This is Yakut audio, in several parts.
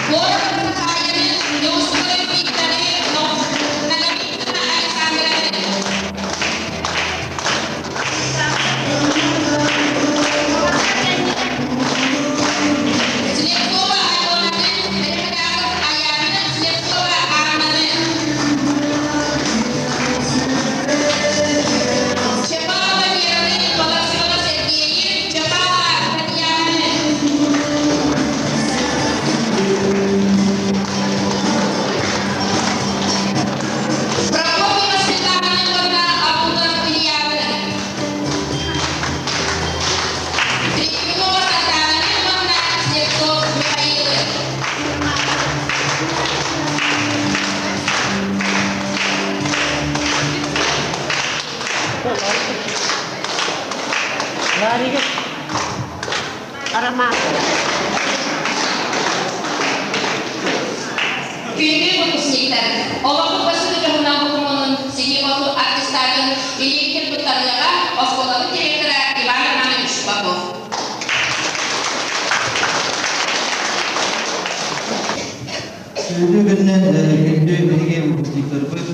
Город Сахалины, Неустроев Викторы, Ноговицына Александра. Слепцова Аленаны, Ректоров Аянны, Слепцова Аннаны. Чапалова Вераны, Балаксева Сергейи, Чапалова Татьянаны. Прокопьева Светлана уонна Абутов Ильяны. Трефилова Сардаананы уонна Слепцов Михаилы. Күндү выпускниктар, олохпут бастакы дьоһуннаах докумуонун ситии-хоту аттестатын илиитин туттарыаҕа оскуолабыт директора Иван Романович Попов. Сүрү күннэн күндү биһиги выпускниктарбыт,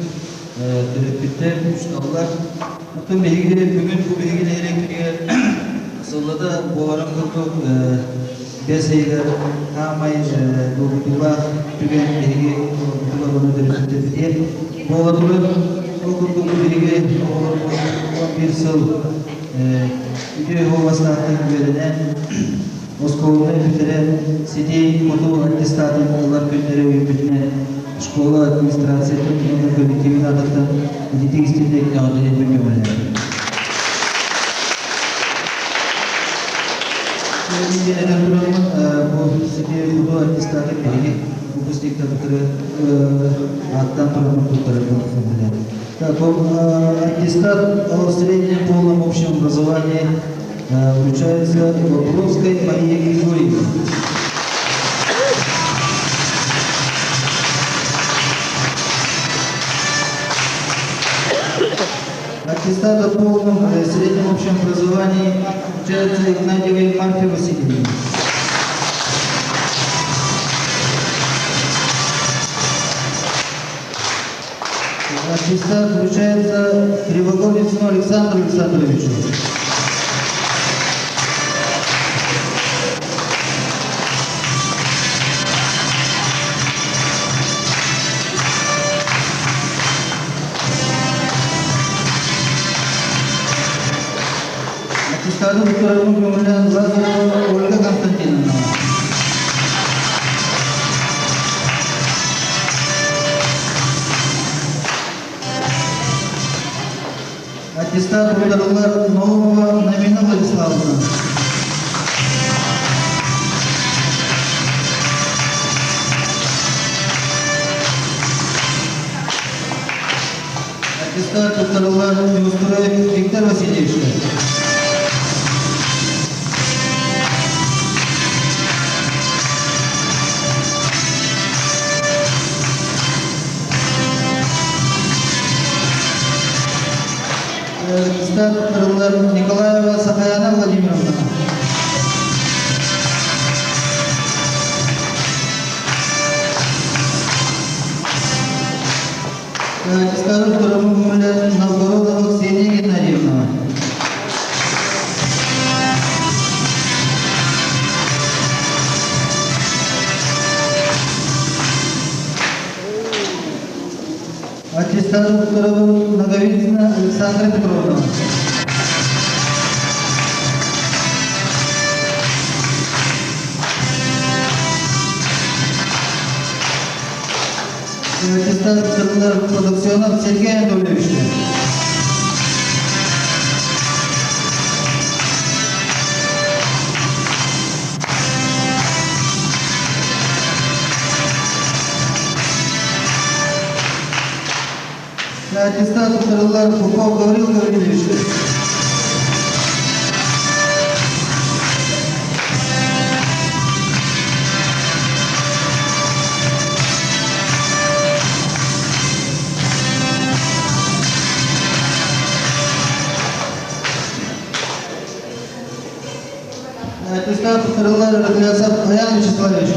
төрөппүттэр, учууталлар. Оттон биһиги бүгүн бу биһиги нэһилиэкпитигэр сыллата буоларын курдук бэс ыйыгар хаамай долгутуулаах түгэн биһиги олорбутугар уонна төрөппүттэрбитигэр буола турар. Ол курдук биһиги оҕолорбут 11 сыл үтүө суобастаахтык үөрэнэн оскуоланы бүтэрэн сити хоту аттестатын ылар күннэрэ үүммүтүнэн школа администрациятын уонна коллективин аатыттан ититик истиҥник эҕэрдэлиирбин көҥүллээтим. Диэн этэн тураммын, бу сити хоту аттестатын биһиги выпускниктарбытыгар ааттаан тураммын туттарарбын көҥүллээтим. Так, аттестат о среднем полном общем образовании вручается Бобровской Марии Григорьевне. Аттестат о полном среднем общем образовании вручается Игнатьевой Марфе Васильевне. Аттестат вручается Кривогорницыну Александру Александровичу. Аттестаты туттарарбын көҥүллээн Лазарева Ольга Константиновна. Аттестат туттарыллар Наумова Намина Владиславовна. Аттестат туттарыллар Неустроев Виктор Васильевич. Аттестат туттарыллар Николаева Сахаяна Владимировна. Аттестат туттарыллар Новгородова Ксения Геннадьевна. Аттестат туттарабын Наговицына Александра Петровна. Аттестат туттарылар Продукционов Сергей Анатольевич. Аттестат туттарылар Попов Гаврил Гаврилович. Аттестат туттарылар Рахлясов Аян Вячеславович.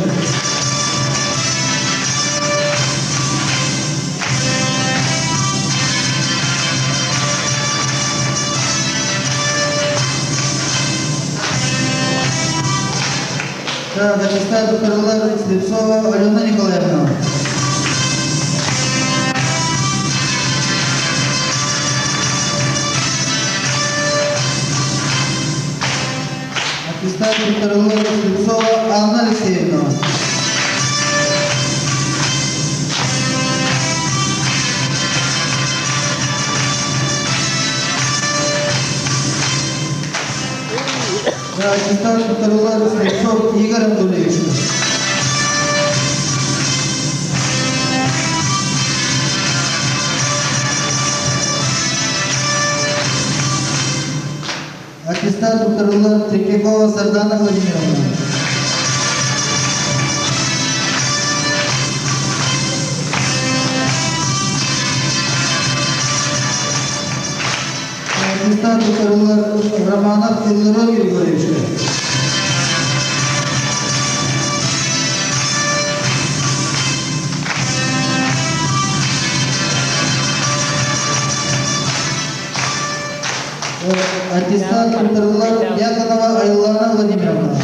Аттестат туттарыллар Слепцова Алена Николаевна. Аттестат туттарыллар Слепцова Анна Алексеевна. Аттестат туттарыллар Слепцов Игорь Анатольевич. Аттестат туттарыллар Третьякова Сардана Владимировна. Аттестат туттарыллар Романов Илларон Григорьевичка. Аттестат туттарыллар Дьяконова Айыллана Владимировна.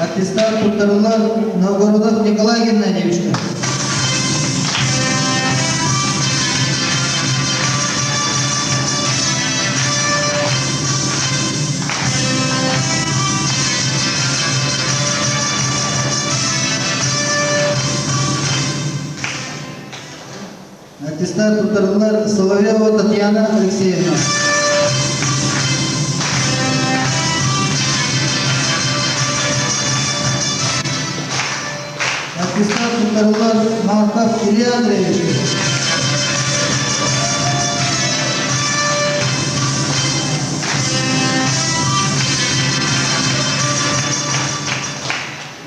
Аттестат туттарыллар Новгородов Николай Геннадьевичка. Аттестат туттарыллар Соловьева Татьяна Алексеевна. Аттестат туттарыллар Марков Илья Андреевич.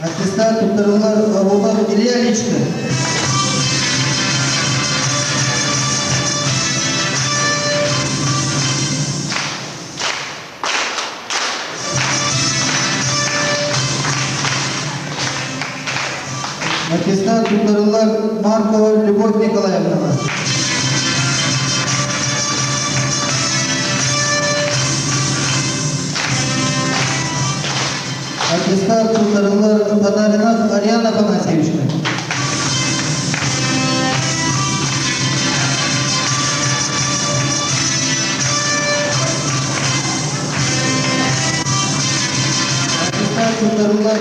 Аттестат туттарыллар Орлов Илья Личка. Аттестат туттарыллар Маркова Любовь Николаевна. Аттестат туттарыллар Татаринов Ариана Афанасьевичка. Аттестат туттарыллар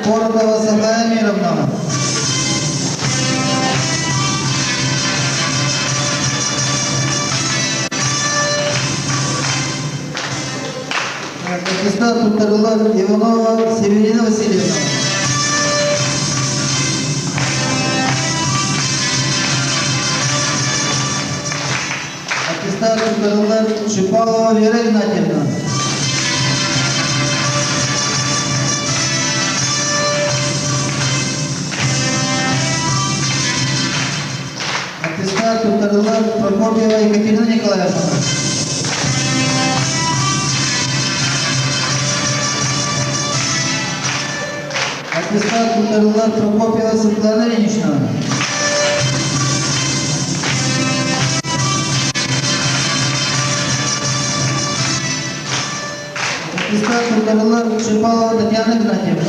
Коротова Сахая Мировна. Аттестат туттарыллар Иванова Северина Васильевна. Аттестат туттарыллар Шипалова Вера Игнатьевна. Аттестат туттарыллар Прокопьева Екатерина Николаевна. Аттестат туттарыллар Прокопьева Светлана Ильинична. Аттестат туттарыллар Шипалова Татьяна Игнатьевна.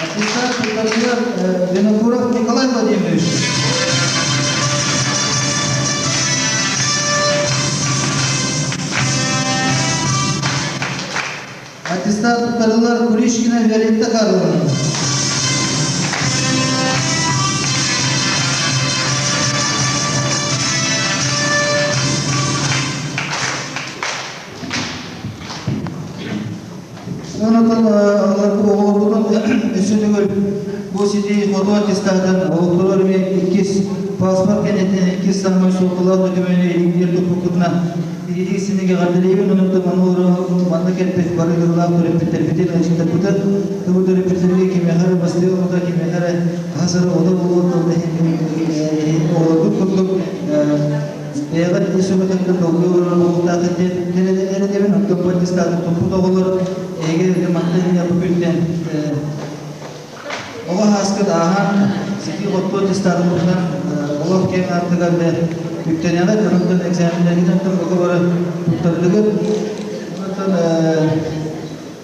Аттестат туттарыллар Винокуров Николай Владимирович. Аттестат туттарыллар Куришкина Виолетта Карловна. Онотон оҕолорбутун өссө төгүл бу сити хоту аттестатын олохторор эми иккис паспорт кэнниттэн иккис саамай суолталаах докумены илиҥниир туппуккутуна ититик синигэ эҕэрдэлиибин. Онуттан ману манна кэлбит бары ыҥырыылаах төрөппүттэрбитин, ыалдьыттарбытын тыбы төрөппүттэргэ кимиэхэ эрэ бастыыр оҕото, кимиэхэ эрэ хаһыс эрэ оҕото буолуон оҕолоргут курдук бэйэҕит ис сүрэххиттэн долгуйа олорор буолуохтааххыт диэн эрэнэбин. Оттон бу аттестатын туппут оҕолор эһиги мантан бу күнтэн Оҕо сааскыт ааһан, ситии-хотуу аттестатыгытынан олох киэҥ аартыгар да үктэнэҕит, онтон экзаменнаргытын бука бары туттардыгыт. Онтон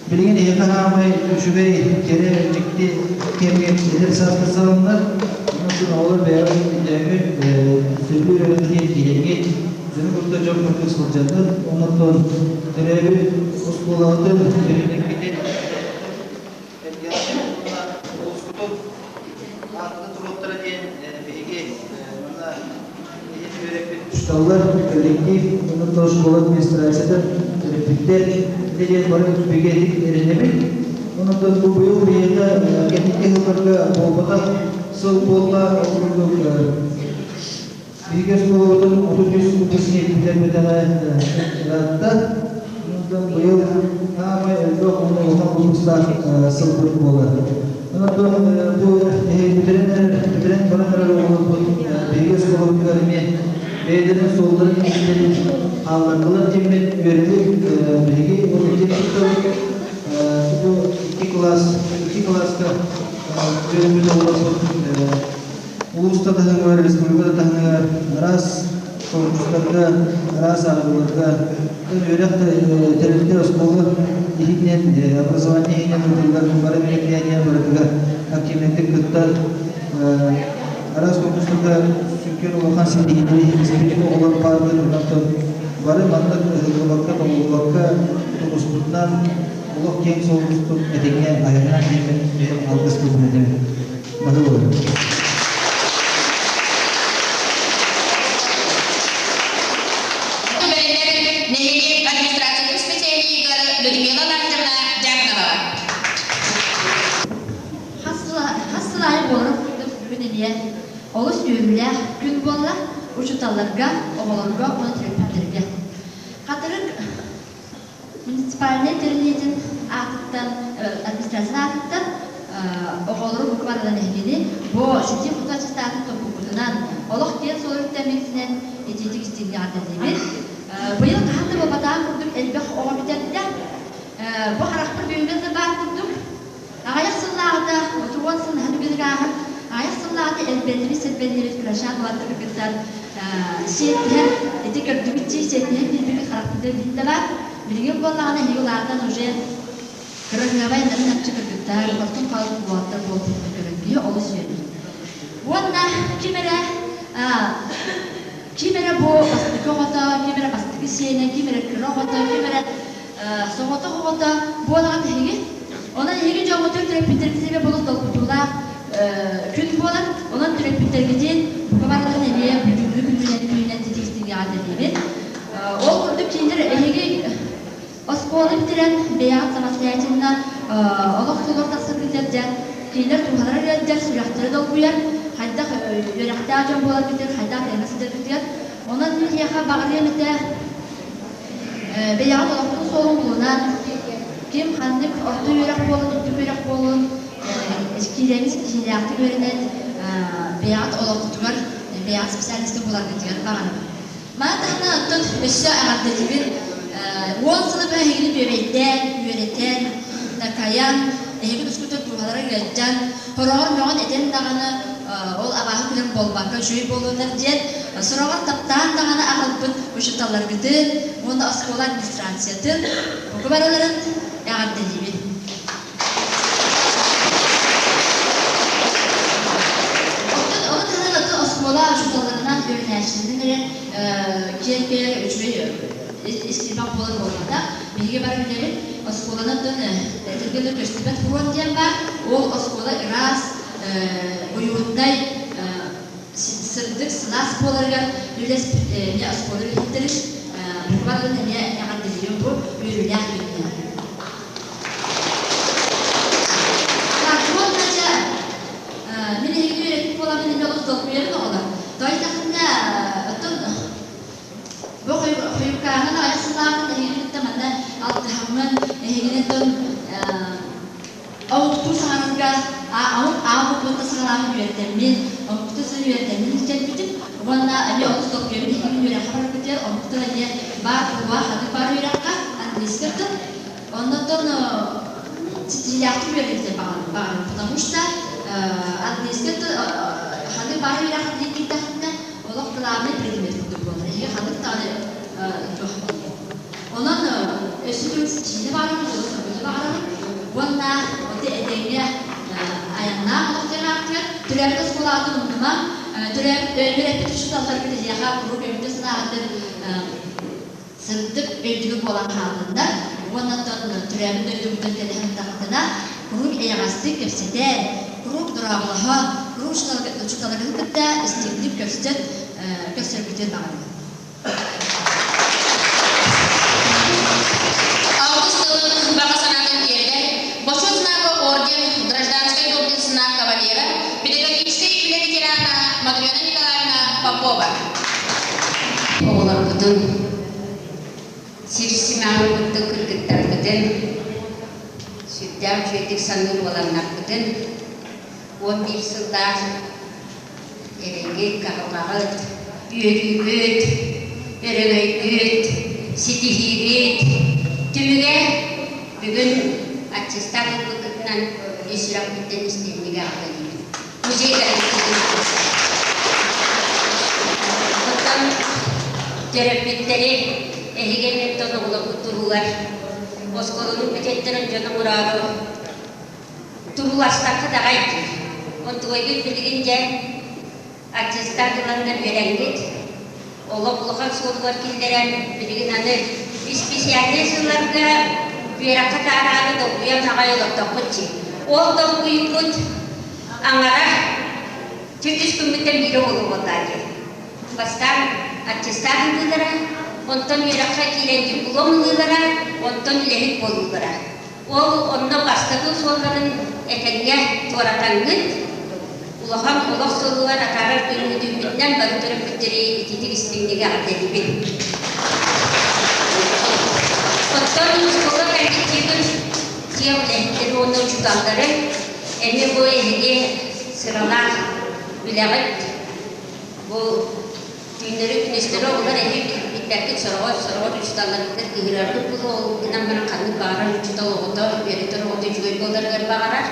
билигин эһиэхэ хаамай үчүгэй, кэрэ, дьикти кэмҥэ эдэр сааскыт саҕаланар. Онон оҕолор бэйэҕит өйдөөҥҥүт, сөбүлүүр эбит киһиҥҥит, дьону кытта дьон курдук сылдьаҥҥыт, онтон төрөөбүт оскуолаҕытын, үөрэнэргитин Эргэҕэ уонна улууспутун ааттата туруохтара диэн биһиги манна иһин үөрэппит учууталлар, коллектив, онон школа администрацията, төрөппүттэр ити диэн бары бигэтик эрэнэбит. Онон бу быйыл биһиэхэ кэнники сылларга буолбатах сыл буолла, ол курдук биһиги оскуолабытын 33 выпускник бүтэрбэтэҕэ ыраатта. Онтон быйыл саамай элбэх уонна улахан выпусктаах сылбыт буолар. Онтон бу бүтэрэн бүтэрэн баран эрэр оҕолорбут биһиги оскуолабытыгар эмиэ бэйэлэрин суолларын иистэрин хааллардылар диэммит үөрэбит. Биһиги ол ити бу икки кылааска үөрэммит оҕолорбут Улуус да таһымыгар, республика да таһымыгар араас конкурстарга, араас ааҕыыларга, үөрэх тэрилтэ, оскуола иһинэн, образование иһинэн ыытыллар бары мероприятия барытыгар активнайдык кыттар, араас конкурстарга сүҥкэн улахан ситиһиилэри ситиспит оҕолор бааллар. Онтон бары маннык ыһыллыбакка, тоҕуллубакка тутуспутунан олох киэҥ суолбутун этэҥҥэ айаннаан диэммин алгыс тылбын этэбин. Нэһилиэк администрациятын специалиһыгар Людмила Лазаревна Дьяконова. Хас сыл аайы буоларын курдук бүгүн эмиэ олус үөрүүлээх күн буолла учууталларга, оҕолорго уонна төрөппүттэргэ. Хатырык Муниципальнай тэриллиитин аатыттан, администрация аатыттан оҕолору бука барыларын эһигини бу ситии хоту аттестатын топпуппутунан, олох диэн суол үктэммитинэн итиитик истиҥник эҕэрдэлиибит. Быйыл хаһан да буолбатаҕын курдук элбэх оҕо бүтэрдэ. Бу харахпар бүгүҥҥэ да баар курдук аҕыйах сыллааҕыта, 30 сыл наһаа түргэнник ааһар, аҕыйах сыллааҕыта элбэннибит-сэлбэннибит кырачаан уолаттар кыргыттар сиэттиһэн, ити көрдүбүт дии, сиэттиһэн киирбиппит харахпытыгар билин да баар. Билигин буоллаҕына эһиги улаатан уже кыраһыабай нарын-намчы кыргыттар, хорсун хаалбыт уолаттар буолбуппут көрөн киһи олус үөрэр. Уонна ким эрэ ким эрэ бу бастакы оҕото, ким эрэ бастакы сиэнэ, ким эрэ кыра оҕото, ким эрэ соҕотох оҕото буолаҕыт эһиги. Онон эһиги дьоҥҥутун төрөппүттэргитин эмиэ булус долгутуулаах күн буолар. Онон төрөппүттэргитин бука барыларын эмиэ бүгүҥҥү күнүнэн күнүнэн титиистиҥҥэ эҕэрдэлиибин. Ол курдук кинилэр эһиги оскуола бүтэрэн бэйэҕит самостоятельно олох суолугар тахсаргытыгар дьэ кинилэр дууһалара ыалдьар, сүрэхтэрэ долгуйар, хайдах үөрэхтээх дьон буоларгытыгар, хайдах тэҥҥэ сылдьаргытыгар. Онон мин эһиэхэ баҕарыам этэ Бэйэҕит олоххут суолун булунан, ким ханнык орто үөрэх буолун, үрдүк үөрэх буолун, киирэҥҥит ситиһиилээхтик үөрэнэн, бэйэҕит олоххутугар бэйэҕит специалиста буларгытыгар баҕарабын. Маны таһынан оттон өссө эҕэрдэлиибин 10 сылы быһа эһигини бүөбэйдээн, үөрэтэн, такайан, эһиги тускутун дууһалара ыалдьан, Хороҕор мөҕөн этэн даҕаны ол абааһы күлэн буолбакка үчүгэй буолуоннар диэн сороҕор таптаан даҕаны аҕалбыт учууталларгытын уонна оскуола администрациятын бука барыларын эҕэрдэлиибин. Оттон ону таһынан оттон оскуола учууталларынан үөрэнээччилэринэн эрэ киэр-киэр үчүгэй истиипэх буолар буолбатах. Биһиги бары билэбит, оскуоланы оттон этэргэ дылы көстүбэт фронт диэн баар. Ол оскуола ыраас, уютнай, сырдык, сылаас буоларыгар үлэспит эмиэ оскуола үлэһиттэрин бука барыларын эмиэ эҕэрдэлиибин бу үөрүүлээх күнүнэн. Так, уонна дьэ, мин эһигини үөрэппит буоламмын эмиэ олус долгуйабын оҕолор. Тоҕо диэтэххинэ, оттон Бу хойуккааҥҥын аҕыйах сыллааҕыта эһигини кытта манна алтыһаммын, эһигини оттон омуктуу саҥарарга омук аан боппуруоста саҥарааммын үөрэтэммин, омуктуу тылын үөрэтэммин кэлбитим уонна эмиэ олус долгуйабын эһигини үөрэххэ барарбытыгар омук тыла эмиэ баар кулуба ханнык баар үөрэххэ английский тыл. Оннотон ситиһиилээхтик үөрэммитим баҕарабын, потому что Английскай тыл ханнык баҕар үөрэх киирдэххитинэ олох главный предмет курдук буолар. Эһиги ханнык даҕаны туох диир. Онон өссө төгүл ситиһиини баҕарабын, дьолу-соргуну баҕарабын уонна ону этэҥҥэ айаннаах олох диэн ааттыгар төрөөбүт оскуолаҕытын умнумаҥ, төрөөбүт үөрэппит учууталларгыт эһиэхэ куруук өйдөтө санааҕытын сырдык өйдөбүл буолан хааллыннар уонна оттон төрөөбүт дойдубутун кэлэ сырыттахпытына куруук эйэҕэстик кэпсэтэн, куруук дорооболоһон, куруук учууталларгытын кытта истиҥник көрсөн көрсөргүтүн баҕарабын. Алгыс тылын баҕа санаатын тиэрдэр Бочуот Знага орден гражданскай орден знак кавалера, педагогическай үлэ ветерана Матрена Николаевна Попова. Оҕолорбутун сир симэҕин курдук кыргыттарбытын, сүрдээх үчүгэйдик саныыр уоланнарбытын 11 сыллаах эрэйгит, кыһалҕаҕыт, үөрүүгүт, өрөгөйгүт, ситиһиигит түмүгэ бүгүн аттестат ылбыккытынан ис сүрэхпиттэн истиҥник эҕэрдэлиибин. Музей Оттон төрөппүттэри эһиги эмиэттэн оҕолоргут туһугар оскуоланы бүтэртэрэн дьон оҥороору турууластаххыт аҕай дии. Онтугайгыт билигин дьэ аттестат ыланнар үөрэҥҥит, олох улахан суолугар киллэрэн билигин аны исписээлинэй сылларга үөрэххэ таарааны долгуйан аҕай олордоххут дии. Ол долгуйбут аҥара түөрт күммүттэн биирэ буолуо буоллаа дии. Бастаан аттестат ылыылара, онтон үөрэххэ киирэн диплом ылыылара, онтон үлэһит буолуулара. Ол онно бастакы суолларын этэҥҥэ туоратаҥҥыт, улахан олох суолугар атаарар күҥҥүтүн бары төрөппүттэри ититик истиҥник эҕэрдэлиибин. Оттон оскуола коллективын дьиэ үлэһиттэрин уонна учууталлары эмиэ бу эһиги сыралаах үлэҕит бу Түүннэри күнүстэри оҕолор эһиги билбэккит сороҕор сороҕор учууталларгытыгар кыыһыраргыт буолуо, ол гынан баран ханнык баҕарар учуутал оҕото, үөрэтэр оҕото үчүгэй буоларыгар баҕарар.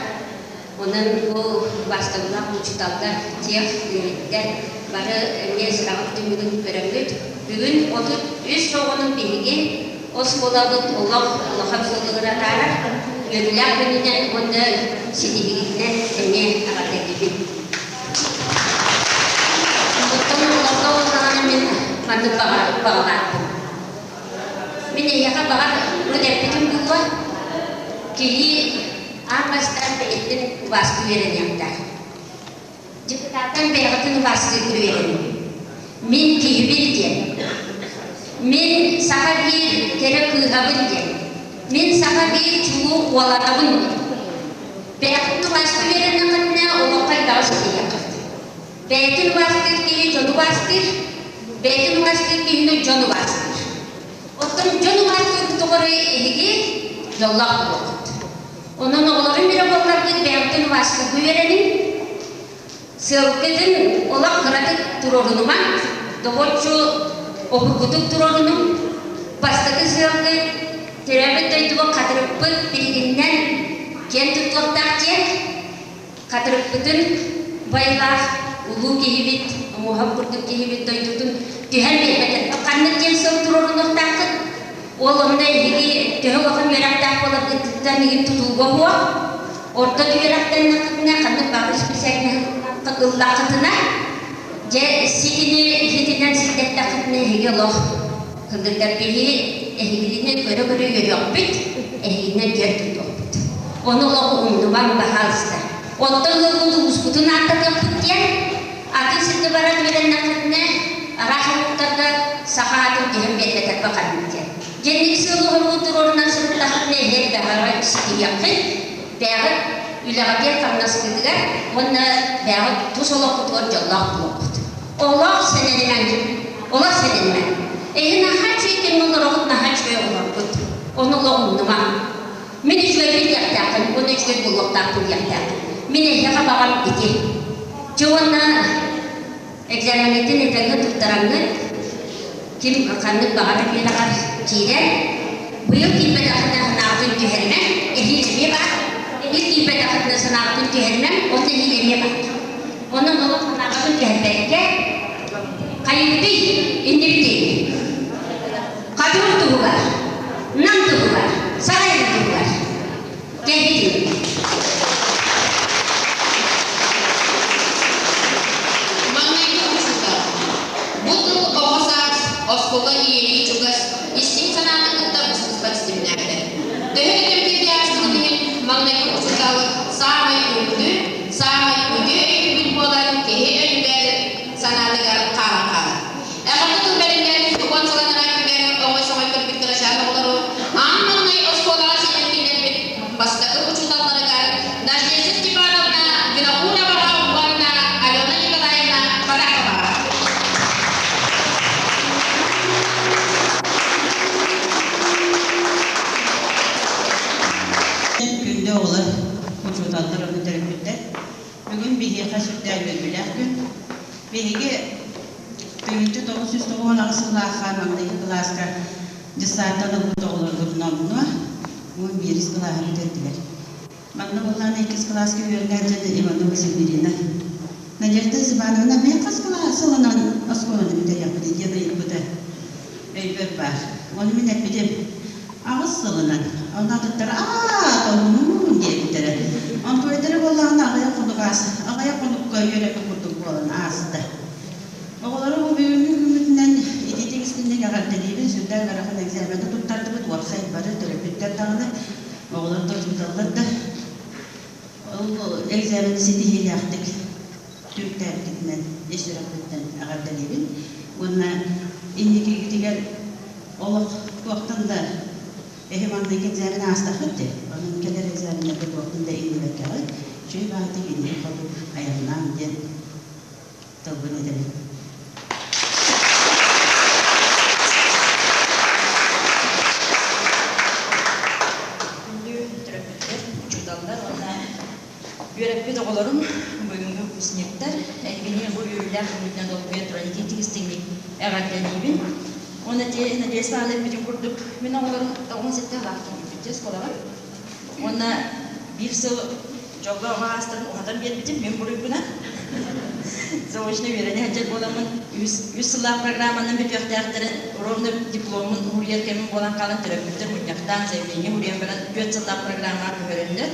Онон бу убаастабыллаах учууталлар, тех үөрэттэр бары эмиэ сыраҕыт түмүгүн көрөммүт. Бүгүн 33 оҕону биһиги оскуолабыт олох улахан суолугар атаарар үөрүүлээх күнүнэн уонна ситиһиигитинэн эмиэ эҕэрдэлиибин. Оттон олорго буоллаҕына мин маннык баҕалаахпын. Мин эһиэхэ баҕар урут эппитим буолуо, киһи аан бастаан бэйэтин убаастыы үөрэниэхтээх. Депутаттан бэйэҕитин убаастыыргыт үөрэниҥ. Мин киһибин диэн. Мин саха биир кэрэ кыыһабын диэн. Мин саха биир чулуу уоланабын диэн. Бэйэҕитин убаастыы үөрэннэххитинэ олоххо элбэҕи ситиһиэххит. Бэйэтин убаастыыр киһи дьону убаастыыр, бэйэтин убаастыыр киһини дьон убаастыыр. Оттон дьон убаастыыр тухары эһиги дьоллоох буолуоххут. Онон оҕолорум эрэ буолларгыт бэйэҕитин убаастыырга үөрэниҥ, Сыалгытын олох кыратык туруорунумаҥ, добуоччу обургутук туруорунуҥ. Бастакы сыалгыт төрөөбүт дойдуга хатырыкпыт билигиннэн киэн туттуохтаах диэн, хатырыкпытын байлаах улуу киһибит, оҥоһон курдук киһибит дойдутун түһэн биэрбэтэр. Ханнык диэн сыл туруорунуохтааххыт? Ол онно эһиги төһө улахан үөрэхтээх буоларгытыттан игин тутулуга суох. Орто үөрэхтэннэххитинэ, ханнык баҕар исписээлинэһи ыллаххытына, дьэ ситини иһитинэн сирдэттэххитинэ эһиги олох кылгырдар биһи эһигини көрө-көрө үөрүөхпүт, эһигинэн киэр тутуохпут. Ону олох умнубаҥ, баһаалыста. Оттон ыалбыт улууспутун ааттатыахпыт диэн, атын сиргэ баран үөрэннэххитинэ, араас омуктарга саха аатын түһэн биэрбэтэрбэ ханнык диэн. Дьэнник сыал-соругу туруорунан сырыттаххытына эһиги бэҕэҕэ ситиһиэххит, бэйэҕит үлэҕитигэр-хамнаскытыгар уонна бэйэҕит тус олоххутугар дьоллоох буолуоххут. Олох сэнэнимэҥ, олох сэнэнимэҥ. Эһи наһаа үчүгэй кэмҥэ олороҕут, наһаа үчүгэй оҕолоргут. Ону олох умнумаҥ. Мин үчүгэйбин диэхтээхпин уонна үчүгэй буолуохтаахпын диэхтээхпин. Мин эһиэхэ баҕам ити. Дьэ уонна экзаменҥытын этэҥҥэ туттараҥҥыт, ким ханнык баҕарар үөрэҕэр киирэн, быйыл киирбэтэххинэ санааҕытын түһэримэҥ, эһиил эмиэ баар. Эһиги тиийбэтэххитинэ санааҕытын түһэримэҥ, ол да иһин эмиэ баар. Онон олох санааҕытын түһэрбэккэ, хайыыбытый, иннибитий? Хатырык туһугар, Нам туһугар, Сарайын туһугар. Кэлбитим. Маҥнайгы учуутал. Бу тыл оҕо саас, оскуола ийэлии чугас, истиҥ санааны кытта быстыспат ситимнээхтэр. Төһө да кэм ааспытын иһин, маҥнайгы учуутал саамай күндү, саамай үтүө өйдөбүл буолан киһи өйүгэр, санаатыгар хаалан хаалар. Эҕэрдэ тыл бэриллэн, уон сыл анараа өттүгэр оҥой-соҥой көрбүт кырачаан оҕолору аан маҥнай оскуолаҕа сиэтэн киллэрбит бастакы учууталларыгар Надежда Степановна Винокуроваҕа уонна Алена Николаевна Потаповаҕа. Күндү оҕолор, учууталлар уонна төрөппүттэр, бүгүн биһиэхэ сүрдээх үөрүүлээх күн. Биһиги 1998 сыллаахха маҥнайгы кылааска дьыссааттан ылбыт оҕолорбут номнуо 11 кылааһы бүтэрдилэр. Манна буоллаҕына иккис кылааска үөрэнэр дьон Иванова Северина. Надежда Ивановна мен хас кылаас сылынан оскуоланы бүтэриэхпитий диэн ыйыппыта өйбөр баар. Ону мин эппитим, аҕыс сылынан. Онно атыттара аа толунуун диэбиттэрэ. Онтуойдара буоллаҕына аҕыйах хонук аас, аҕыйах хонукка үөрэммит курдук буолан ааста. Оҕолору бу бүгүҥҥү күммүтүнэн итиитик истиҥник эҕэрдэлиибин, сүрдээх ыарахан экзамены туттардыбыт, уопсай бары төрөппүттэр даҕаны, оҕолор да учууталлар да ол экзамены ситиһиилээхтик түмүктээбиккитинэн ис сүрэхпиттэн эҕэрдэлиибин уонна инникигитигэр олох туохтан да эһи маҥнайгы экзамен аастаххыт дии, онон кэлэр экзаменнарга туохтан да иҥнибэккэҕит, үчүгэй баҕайытык инники хоту айаннаан диэн тылбын этэбин. Күндү төрөппүттэр, учууталлар уонна үөрэппит оҕолорум, бүгүҥҥү выпускниктар, эһигини бу үөрүүлээх күммүтүнэн долгуйа туран итиитик истиҥник эҕэрдэлиибин. Уонна ити Надежда Ивановна эппитин курдук, мин оҕолорум 97 алаахтан киирбиттэр оскуолаҕа. Уонна биир сыл дьолго оҕо аастарын уһатан биэрбитим, мин буруйбунан. Заочно үөрэнэ сылдьар буоламмын, үс сыллаах программанан бүтүөхтээхтэрин ровно дипломмун уһуруйар кэмим буолан хаалан төрөппүттэр мунньахтаан заявление уруйан баран түөрт сыллаах программаҕа көһөрөннөр,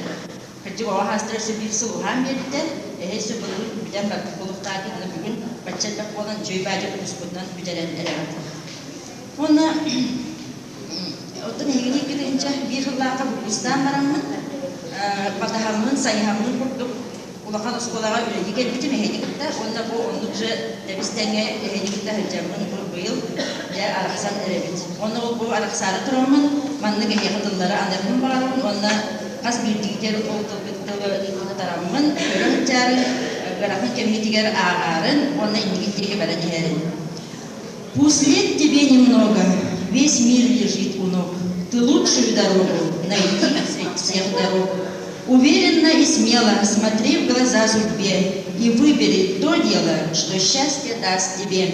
кырдьык оҕо аастара өссө биир сыл уһаан биэрдэ, эһэ өссө былырыын бүтэн барбыт буолуохтаах, аны бүгүн бачча элбэх буолан үчүгэй баадьы выпускутунан бүтэрэн эрэҕит. Уонна Оттон эһигини 2001 сыллаахха выпустаан бараммын, батаһаммын, сайыһаммын курдук улахан оскуолаҕа үлэлии кэлбитим эһэни кытта уонна бу оннук же тэбис-тэҥҥэ эһэни кытта сылдьаммын бу быйыл дьэ арахсан эрэбит. Уонна ол бу арахсаары тураммын маннык эһиэхэ тыллары аныахпын баҕарабын уонна хас биирдиигитигэр ол тылгыт тылы тараммын көрө сылдьаарын, ыарахан кэмҥитигэр ааҕаарын уонна иннигит диэки баран иһэрин. Пусть лет тебе немного, весь мир лежит у ног. Ты лучшую дорогу найди среди всех дорог. Уверенно и смело смотри в глаза судьбе и выбери то дело, что счастье даст тебе.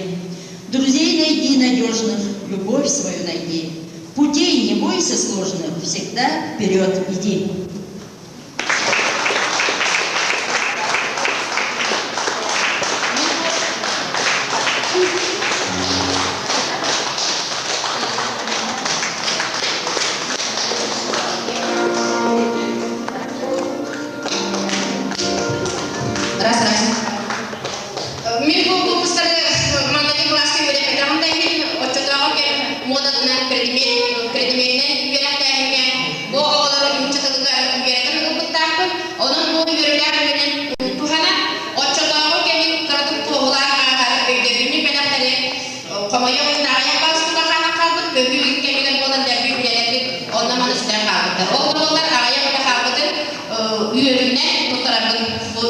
Друзей найди надежных, любовь свою найди. Путей не бойся сложных, всегда вперед иди. Раз, раз. Мин бу выпустары маҥнайгы кылааска үөрэппэтэҕим да иһин, оччотооҕу кэм муодатынан предметинэн үөрэхтээһиҥҥэ бу оҕолору нуучча тылыгар үөрэтэн ылбыттаахпын. Онон бу үөрүүлээх үлэнэн туһанан, оччотооҕу кэмин кыратык туоһулаан ааһар өйдөбүнньүк бэлэхтэри хомойуох иһин аҕыйах баҕаспыта хаалан хаалбыт, көһүү кэмигэр буолан дэлби үлэлэрбит онно-маны сүтэн хаалбыттар. Ол да буоллар аҕыйах үлэ хаалбытын үөрүүнэн туттарарбын бу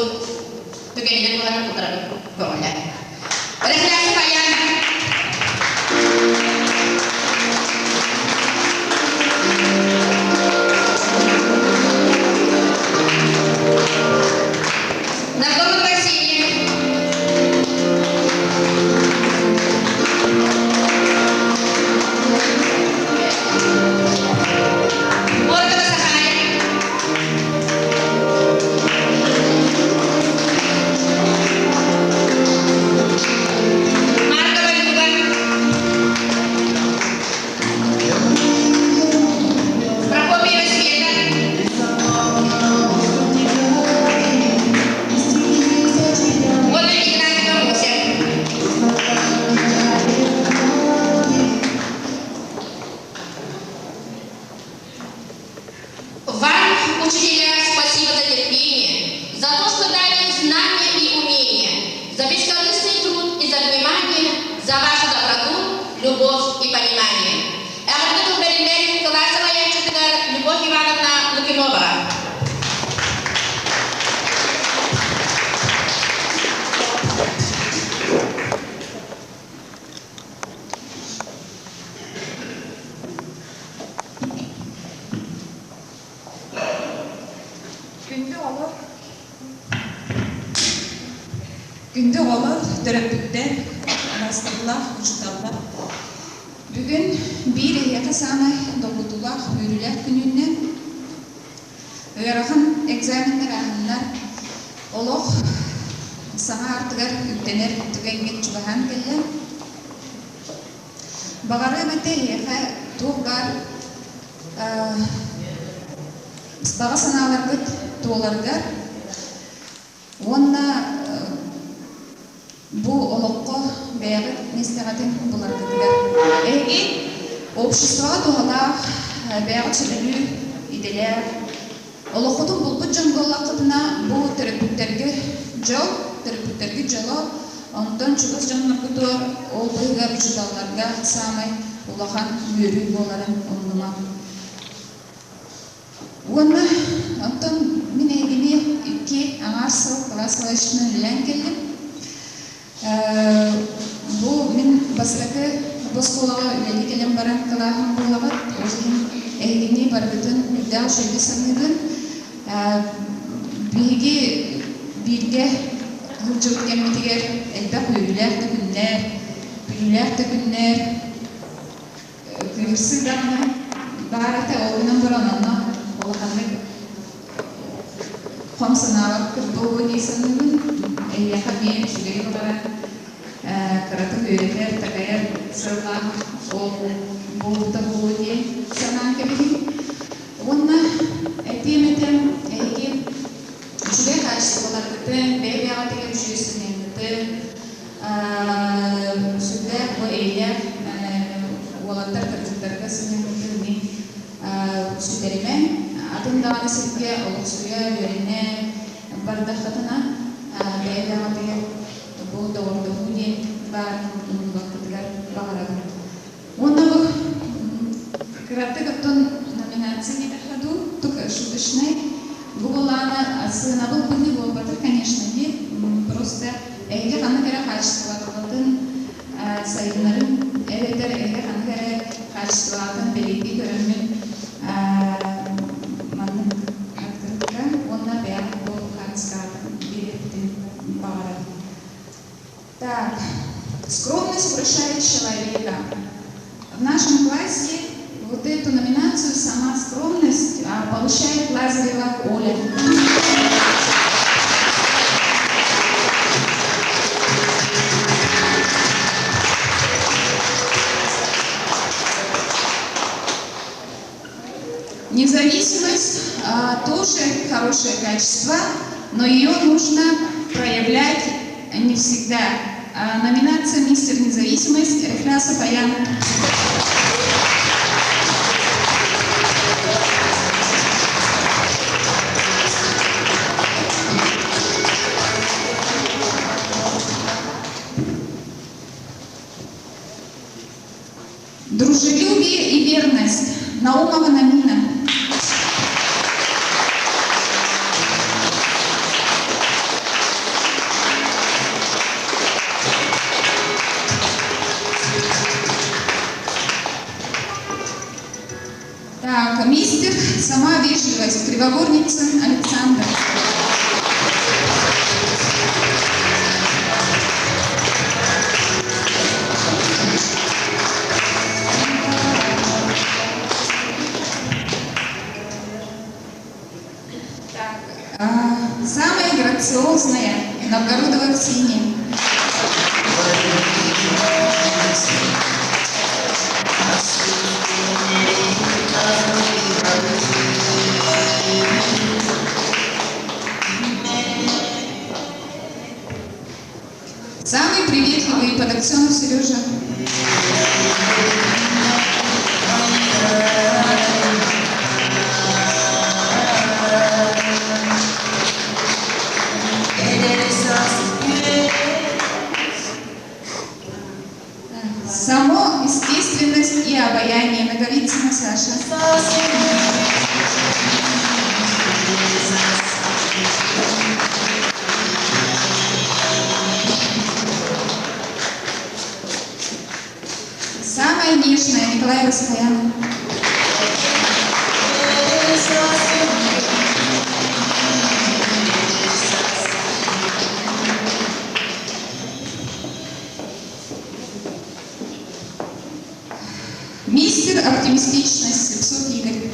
түгэнинэн туһанан туттарарбын көҥүллээх. Рахмет Баян. Нагород Васильев. Городова Сахая. любовь и понимание. Эҕэрдэ тыл бэриллэр кылаас салайааччытыгар Любовь Ивановна Лукиноваҕа. Күндү оҕолор, күндү оҕолор, төрөппүттэр, убаастабыллаах учууталлар. Бүгүн биир эһиэхэ саамай долгутуулаах үөрүүлээх күнүнэн ыарахан экзаменнар ааһаннар олох саҥа артыгар үктэнэр түгэҥҥит чугаһаан кэллэ. Баҕарыам этэ эһиэхэ туох баар баҕа санааларгыт туоларыгар уонна бу олоххо бэйэҕит миэстэҕитин буларгытыгар. Эһиги обществоҕа туһалаах, бэйэҕит сөбүлүүр идэлээх, олоххутун булбут дьон буоллаххытына, бу төрөппүттэргэ дьол, төрөппүттэргит дьоло, онтон чугас дьонноргутугар, ол быыһыгар учууталларга саамай улахан үөрүү буоларын умнумаҥ. Уонна оттон мин эһигини икки аҥаар сыл кылаас салайааччытынан үлэлээн кэллим. Бу мин бастакы бу оскуолаҕа үлэлии кэлэн баран кылааһым буолаҕыт. Ол иһин эһигини барыгытын үрдээх үчүгэйдик саныыбын. Биһиги бииргэ сылдьыбыт кэммитигэр элбэх үөрүүлээх да күннэр, күлүүлээх да күннэр, Кыырсыы даҕаны баар этэ, ол гынан баран онно улаханнык хом санаабаппыт буолуо дии саныыбын. Эйиэхэ эмиэ үчүгэйи баҕаран, кыратык үөрэтэр, такайар сыаллаах ол буолбута буолуо диэн санаан кэбиһиҥ. Уонна этиэм этэ, эһиги үчүгэй хаачыстыбаларгытын, бэйэ-бэйэҕитигэр үчүгэй сыһыаҥҥытын, сүрдээх бу эйэлээх уолаттар кыргыттарга сыһыаммытын мин сүтэримэҥ. Атын даҕаны сиргэ олохсуйа, үөрэнэ бардаххытына бэйэ-бэйэҕитигэр бу доҕордоһуу диэн баарын умнубаккытыгар баҕарабын. Уонна бу кыратык оттон номинация диэтэххэ дуу, только шуточнай. Бу былаана сыанабыл быһыы буолбатах, конечно, дии. Просто эһиги ханнык эрэ хаачыстыбаларын сайыннарын эбэтэр эһиги ханнык эрэ хаачыстыбаларын бэлиэтии көрөммүн маннык открытка уонна бэйэҕит бу хаартыскаҕытын биэриэхпитин баҕарабын. Так, скромность украшает человека. В нашем классе вот эту номинацию «Сама скромность» получает Лазарева Оля. Независимость тоже хорошее качество, но ее нужно проявлять не всегда. Номинация «Мистер Независимость» Рехлясов Аян. Дружелюбие и верность. Наумова Намина. Так, мистер, сама вежливость, Кривогорницын Александр. Так, самая грациозная Новгородова Ксения. Самый приветливый Подоксенов Сережа. Само Никитина Саша. Самая нежная Николаева Сахаяна. Мистер Оптимистичность Слепцов Игорь.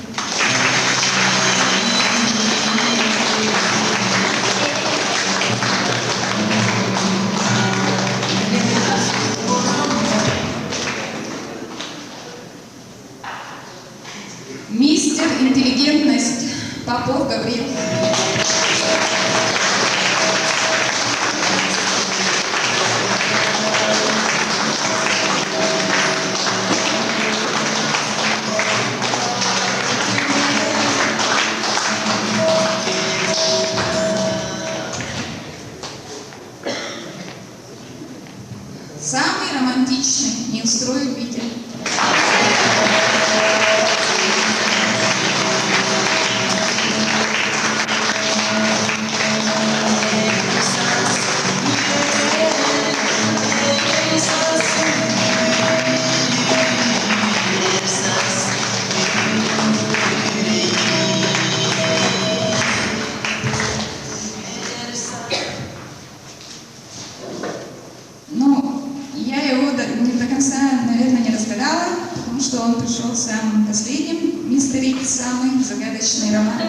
Мистер Интеллигентность Попов Гаврил. Самый романтичный Неустроев Витя. Ну, я его не до конца, наверное, не разгадала, потому что он пришел самым последним, мистер Икс, самый загадочный роман.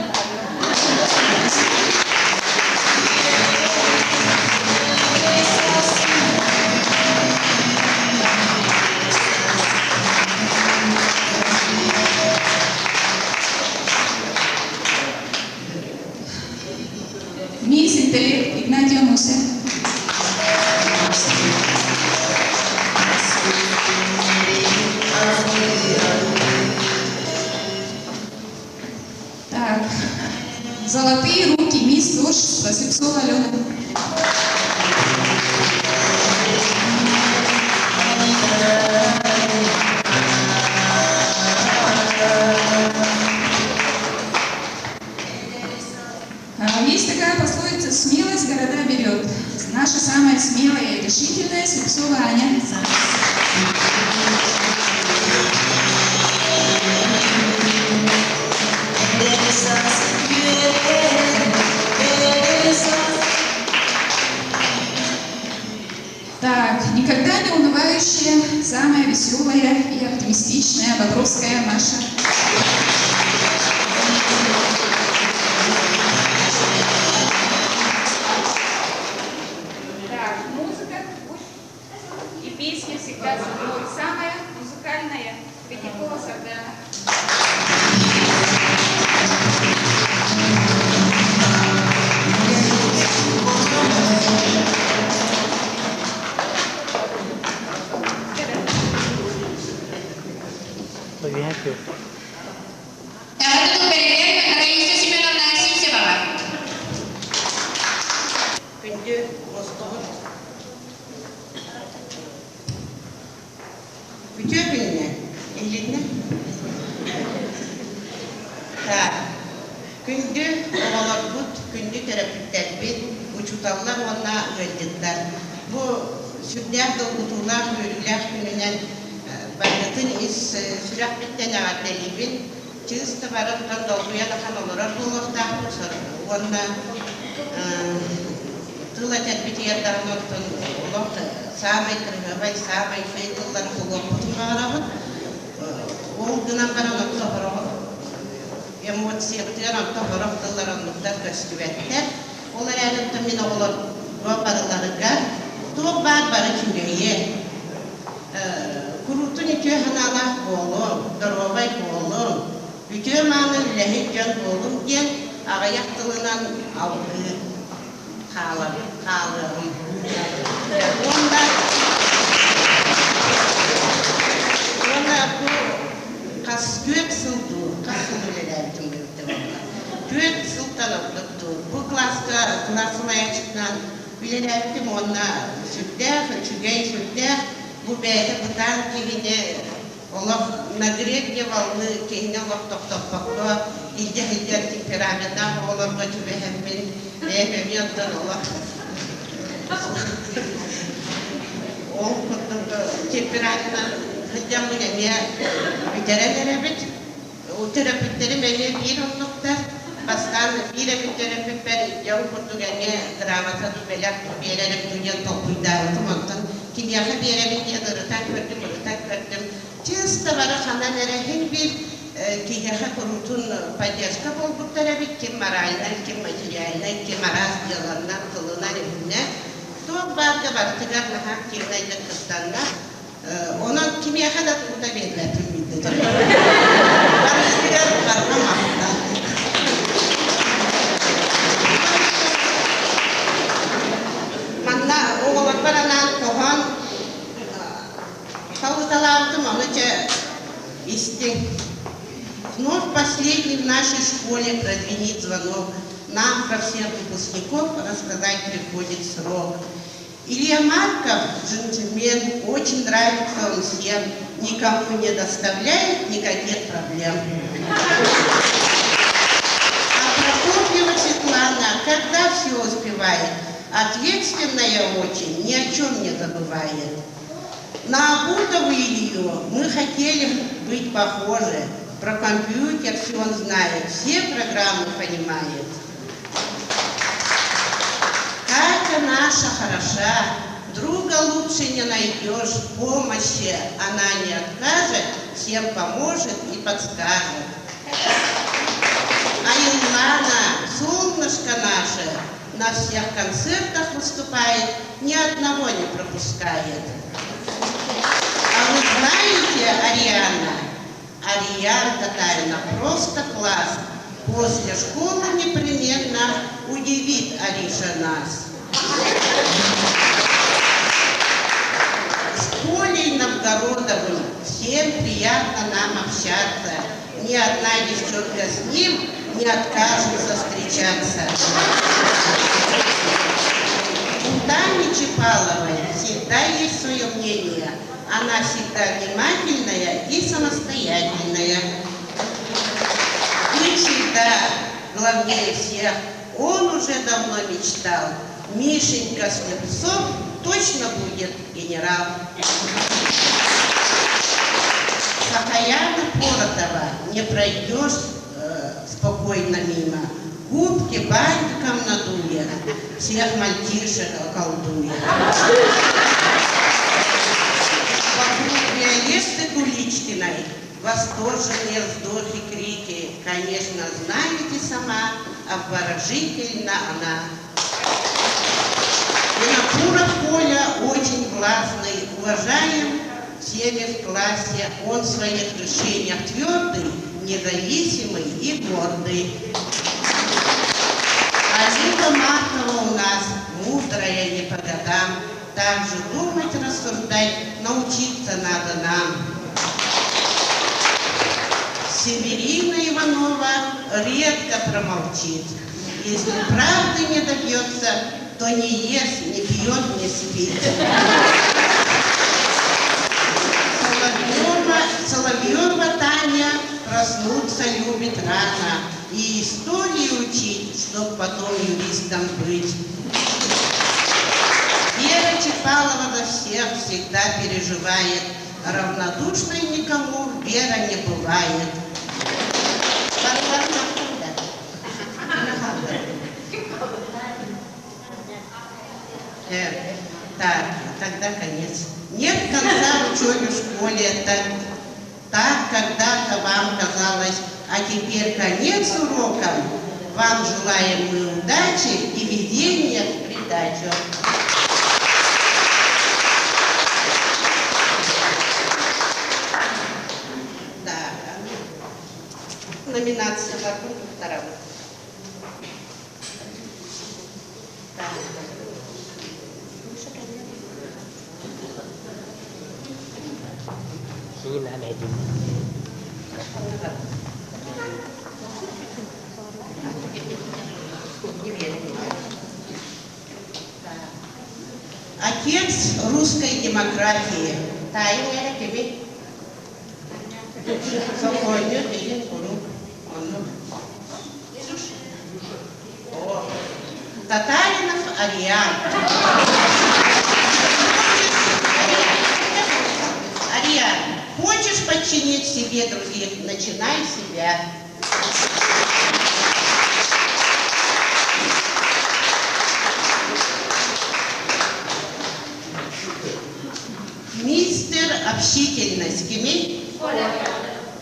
Мисс Интеллект Игнатьева Муся. Так, золотые руки, мисс Творчество, Слепцова Алена. Есть такая пословица «Смелость города берет». Наша самая смелая и решительная Слепцова Аня. Так, никогда не унывающая, самая веселая и оптимистичная Бобровская Маша. Так, музыка и песня всегда со мной. Самая музыкальная Третьякова Сардана. Эҕэрдэ тыл бэриллэр Раиса Семеновна Сивцеваҕа. Күндү мустубут Үтүө күнүнэн, иһилиннэ? Так, күндү оҕолорбут, күндү төрөппүттэрбит, учууталлар уонна ыалдьыттар. Бу сүрдээх долгутуулаах, үөрүүлээх күнүнэн барыгытын ис сүрэхпиттэн эҕэрдэлиибин. Чыыс да барыттан долгуйан ахан олорор буолуохтаахпыт уонна тыл этэрбитигэр даҕаны оттон олох саамай кырыһыабай, саамай үчүгэй тыллары булуохпутун баҕарабыт. Ол гынан баран онто сорох эмоциябытыгар онто сорох тыллар оннуктар көстүбэттэр. Ол эрээри оттон мин оҕолорго барыларыгар туох баар бары үчүгэйи, куруутун үтүө санаалаах буолуҥ, доруобай буолуҥ, үтүө-мааны үлэһит дьон буолуҥ диэн аҕыйах тылынан алгыы хаалыаҕым. Уонна уонна бу хас түөрт сыл дуу, хас сыл үлэлээбитим эбитэ буолла. Түөрт сылтан ордук дуу. Бу кылааска кылаас салайааччытынан үлэлээбитим уонна сүрдээх үчүгэй, сүрдээх бу бэйэтэ бытаан киһини Олох на гребне волны киһини олох тохтоппокко илдьэ сылдьар темпераменнаах оҕолорго түбэһэммин бэйэм эмиэ онтон олох ол курдук темпераментынан сылдьаммын эмиэ бүтэрэн эрэбит. Төрөппүттэрим эмиэ биир оннуктар. Бастаан биир эмит төрөппүппэр дьон курдук эмиэ грамота дуу, бэлэх дуу биэрэрим дуу диэн толкуйдаабытым. Онтон кимиэхэ биэрэбин диэн ырытан көрдүм, ырытан көрдүм. Чыста бары ханан эрэ иһин биир киһиэхэ куруутун поддержка буолбуттар эбит. Ким моральнай, ким материальнай, ким араас дьыаланнан, тылынан-өһүнэн. Туох баарга барытыгар наһаа активнайдык кыттаннар. Онон кимиэхэ да тугу да биэрбэппин билбэтим. Барытыгар барҕа махтал. Манна оҕолорбор анаан хоһоон халыталаабытым, ону чэ истиҥ. Вновь последний в нашей школе прозвенит звонок. Нам про всех выпускников рассказать приходит срок. Илья Марков, джентльмен, очень нравится он всем, никому не доставляет никаких проблем. А Прокопьева Светлана, когда все успевает, ответственная очень, ни о чем не забывает. На Абутову Илью мы хотели быть похожи. Про компьютер все он знает, все программы понимает. Катя наша хороша, друга лучше не найдешь, помощи она не откажет, всем поможет и подскажет. А Илана, солнышко наше, на всех концертах выступает, ни одного не пропускает. А вы знаете, Ариана, Ариан Татарина просто класс. После школы непременно удивит Ариша нас. С Колей Новгородовым всем приятно нам общаться. Ни одна девчонка с ним не откажется встречаться. У Тани Чепаловой всегда есть свое мнение. Она всегда внимательная и самостоятельная. И всегда главнее всех. Он уже давно мечтал. Мишенька Слепцов точно будет генерал. Сахаяна Поротова не пройдешь спокойно мимо. Губки бантиком надует, всех мальчишек околдует. Вокруг Виолетты Куличкиной восторженные вздохи, крики. Конечно, знаете сама, обворожительна она. Винокуров Коля очень властный, уважаем всеми в классе. Он в своих решениях твердый, независимый и гордый. А Люба Маркова у нас мудрая не по годам. Так же думать, рассуждать, научиться надо нам. Северина Иванова редко промолчит. Если правды не добьется, то не ест, не пьет, не спит. Соловьева, Соловьева Таня проснуться любит рано и историю учить, чтоб потом юристом быть. Вера Чепалова за всех всегда переживает, равнодушной никому Вера не бывает. Так, тогда конец. Нет конца учебе в школе, так, так когда-то вам казалось, а теперь конец урокам. Вам желаем мы удачи и везения в придачу. Так, номинация закон вторая. Отец русской демократии. Тайна кими? Сокуонньут иһин куруук оннук. О, Татаринов Ариан. Ариан, хочешь подчинить себе других, начинай себя. Мистер общительность кимий? Коля.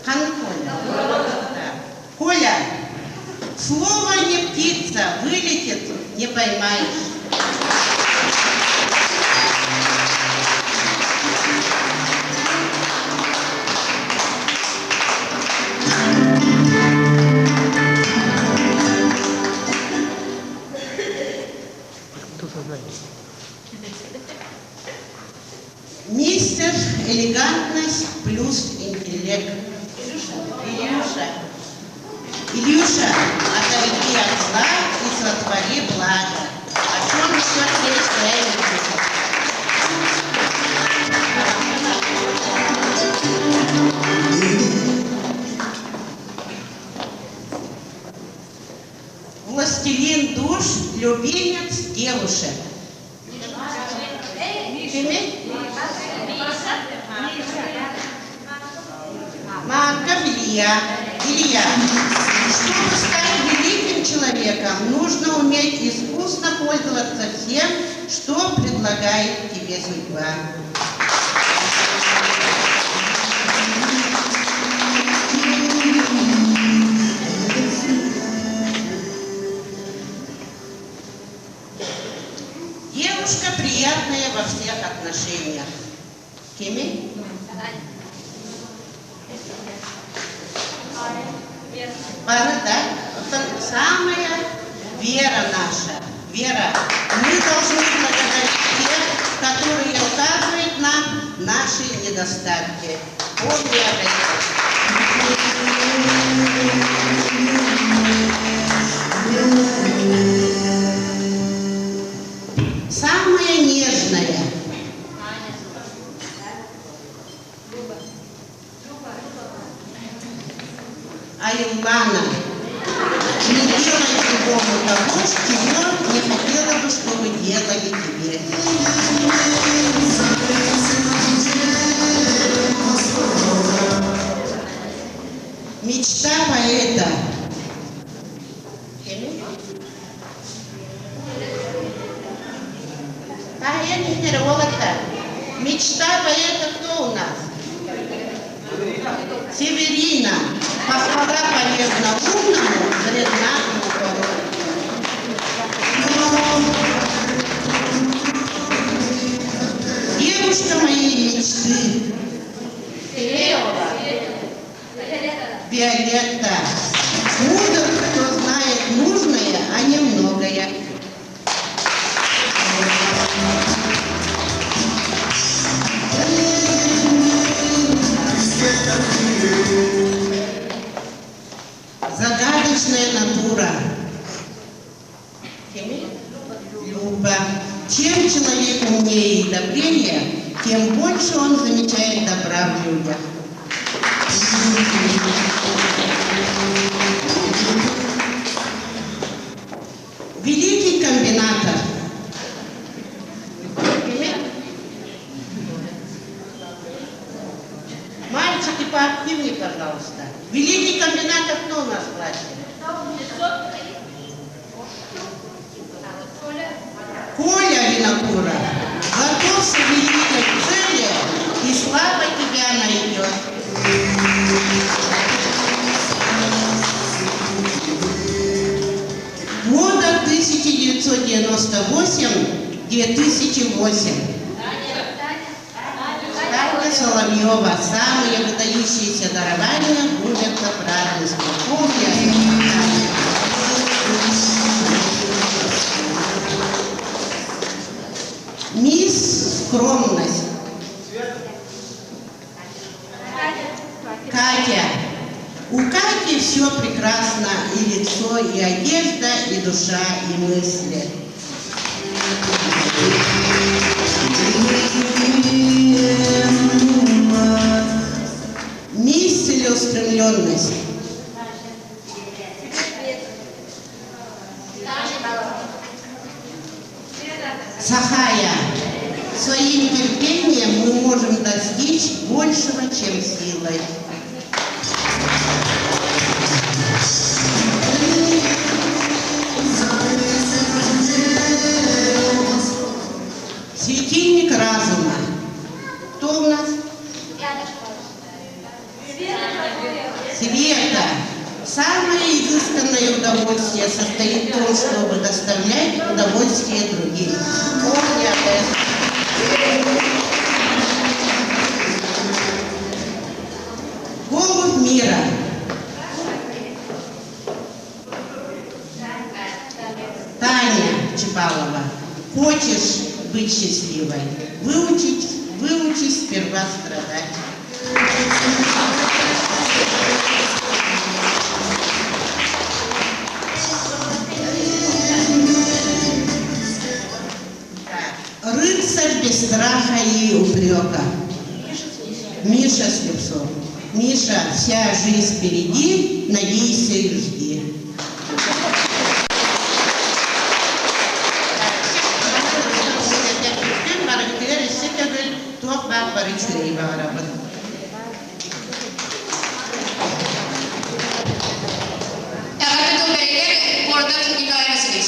Ханнык Коля? Да. Коля, слово не птица, вылетит, не поймаешь. Мистер элегантность плюс интеллект. Илюша. Илюша, отойди от зла и сотвори благо. О чем идет речь в Властелин душ, любимец девушек. Марков Илья. Илья, чтобы стать великим человеком, нужно уметь искусно пользоваться всем, что предлагает тебе судьба. Девушка приятная во всех отношениях. Кимий? Бары, да? Самая вера наша. Вера. Мы должны благодарить тех, которые указывают нам наши недостатки. Помни об этом. Самая нежная. Айлана. Не делай другому того, чего не хотела бы, чтобы делали тебе. Мечта поэта. Мечта поэта кто у нас? Северина. Похвала полезна умному, вредна глупому. Девушка моей мечты. Виолетта. Мудр, кто знает нужное, а не многое. Загадочная натура. Люба. Чем человек умнее и добрее, тем больше он замечает добра в людях. Великий комбинатор. Мальчики, поактивнее, пожалуйста. Великий комбинатор кто у нас в классе? Коля Винокуров. Готовься к великой цели, и слава тебя найдет. Года 1998-2008. Таня Соловьева. Самые выдающиеся дарования гулятся празднество. Помни о этом, Таня. Мисс Скромность. Катя. У Кати все прекрасно, и лицо, и одежда, и душа, и мысли. Мисс Друзья, своим терпением мы можем достичь большего, чем силой. Светильник разума. Кто у нас? Света. Самое изысканное удовольствие состоит в том, чтобы доставлять удовольствие другим. Голубь мира. Таня Чапалова. Хочешь быть счастливой? Выучить, выучись сперва страдать. Рыцарь без страха и упрека. Миша Слепцов. Миша, вся жизнь впереди, надейся и жди. Туох баар бары үчүгэйи баҕарабын. Эҕэрдэ тыл бэриллэр Кордов Николай Васильевич.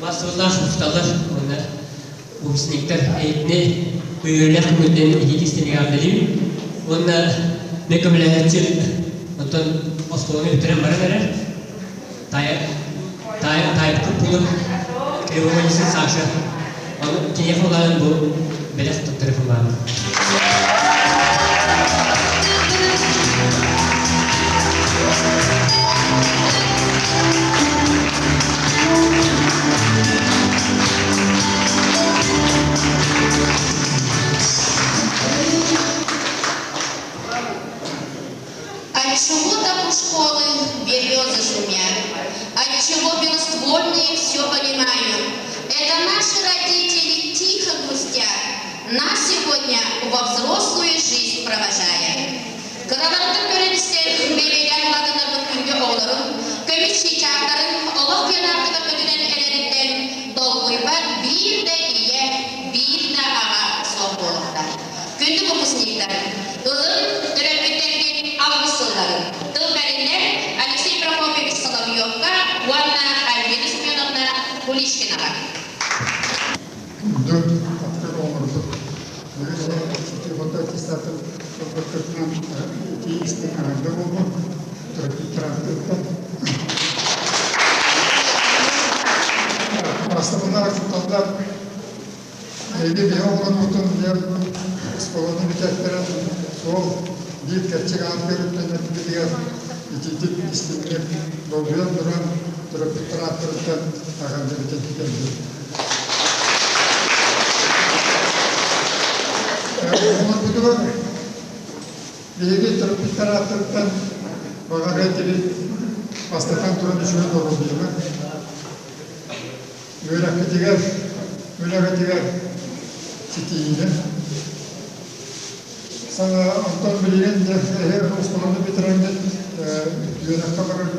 Бастыллаах учууталлар уонна выпускниктар эйитини үөрүүлээх күҥҥүтүнэн итиитистэнигэр уонна мен көмөлөһөөччү онтон оскуоланы бүтэрэн баран эрэр таайбыккыт булун Кривоводисын Саша ону киниэхэ улаан бу бэлэх туттары фылаан. Отчего так у школы березы шумят? Отчего белоствольные все понимают? Это наши родители тихо грустят, нас сегодня во взрослую жизнь провожая. Кыраларыттан көрөн-истэн, бэйбэйдээн улаатыннарбыт күндү оҕолорум, көмүс чыычаахтарын олох киэн аартыгар көтүтэн эрэриттэн долгуйбат биир да ийэ, биир да аҕа суох буолуохтаах. Күндү выпускниктар, ылын төрөппүттэргит алгыс сылларын тыл бэриллэр Алексей Прокопьевич Соловьевка уонна Альбина Семеновна Куличкинаҕа. Күндү таптыыр оҕолорбут, бүгүн сити аттестатын ылбыккытынан итии истиҥ эҕэрдэ буоллун, төрөппүттэр ааттыттан. Бастакынар учууталлар Эһиги биһи оҕолорбутун диэн оскуоланы бүтэттэрэн суол биир кэрчик аартыгар үктэнэрбитигэр итиитик истиҥник долгуйан туран төрөппүттэр ааттарыттан эҕэрдэбитин кэлбит. Оҕолорбутугар биһиги төрөппүттэр ааттарыттан баҕарыа этибит бастатан туран үчүгэй доруобуйаны Үөрэхпитигэр, үлэбитигэр ситиһиини. Саҥа онтон билигин дьэ эһи оскуоланы бүтэрэммит үөрэххэ барар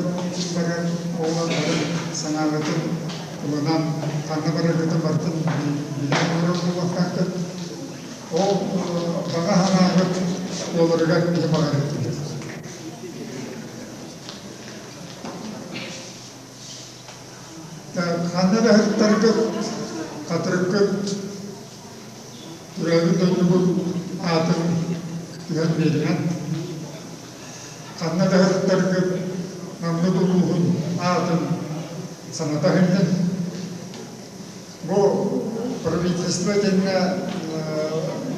барар оҕолор бары санааҕытын ылынан ханна бараргытын барытын билэн олорор буолуохтааххыт. Ол баҕа санааҕыт туоларыгар биһи баҕарыахпыт. Ханна да ыһыктаргыт, хатырыккыт, төрөөбүт дойдугут аатын түһэн биэримэн. Ханна да ыһыктаргыт, Наммыт улууһун аатын саната иһиллин. Бу правительство итиннэ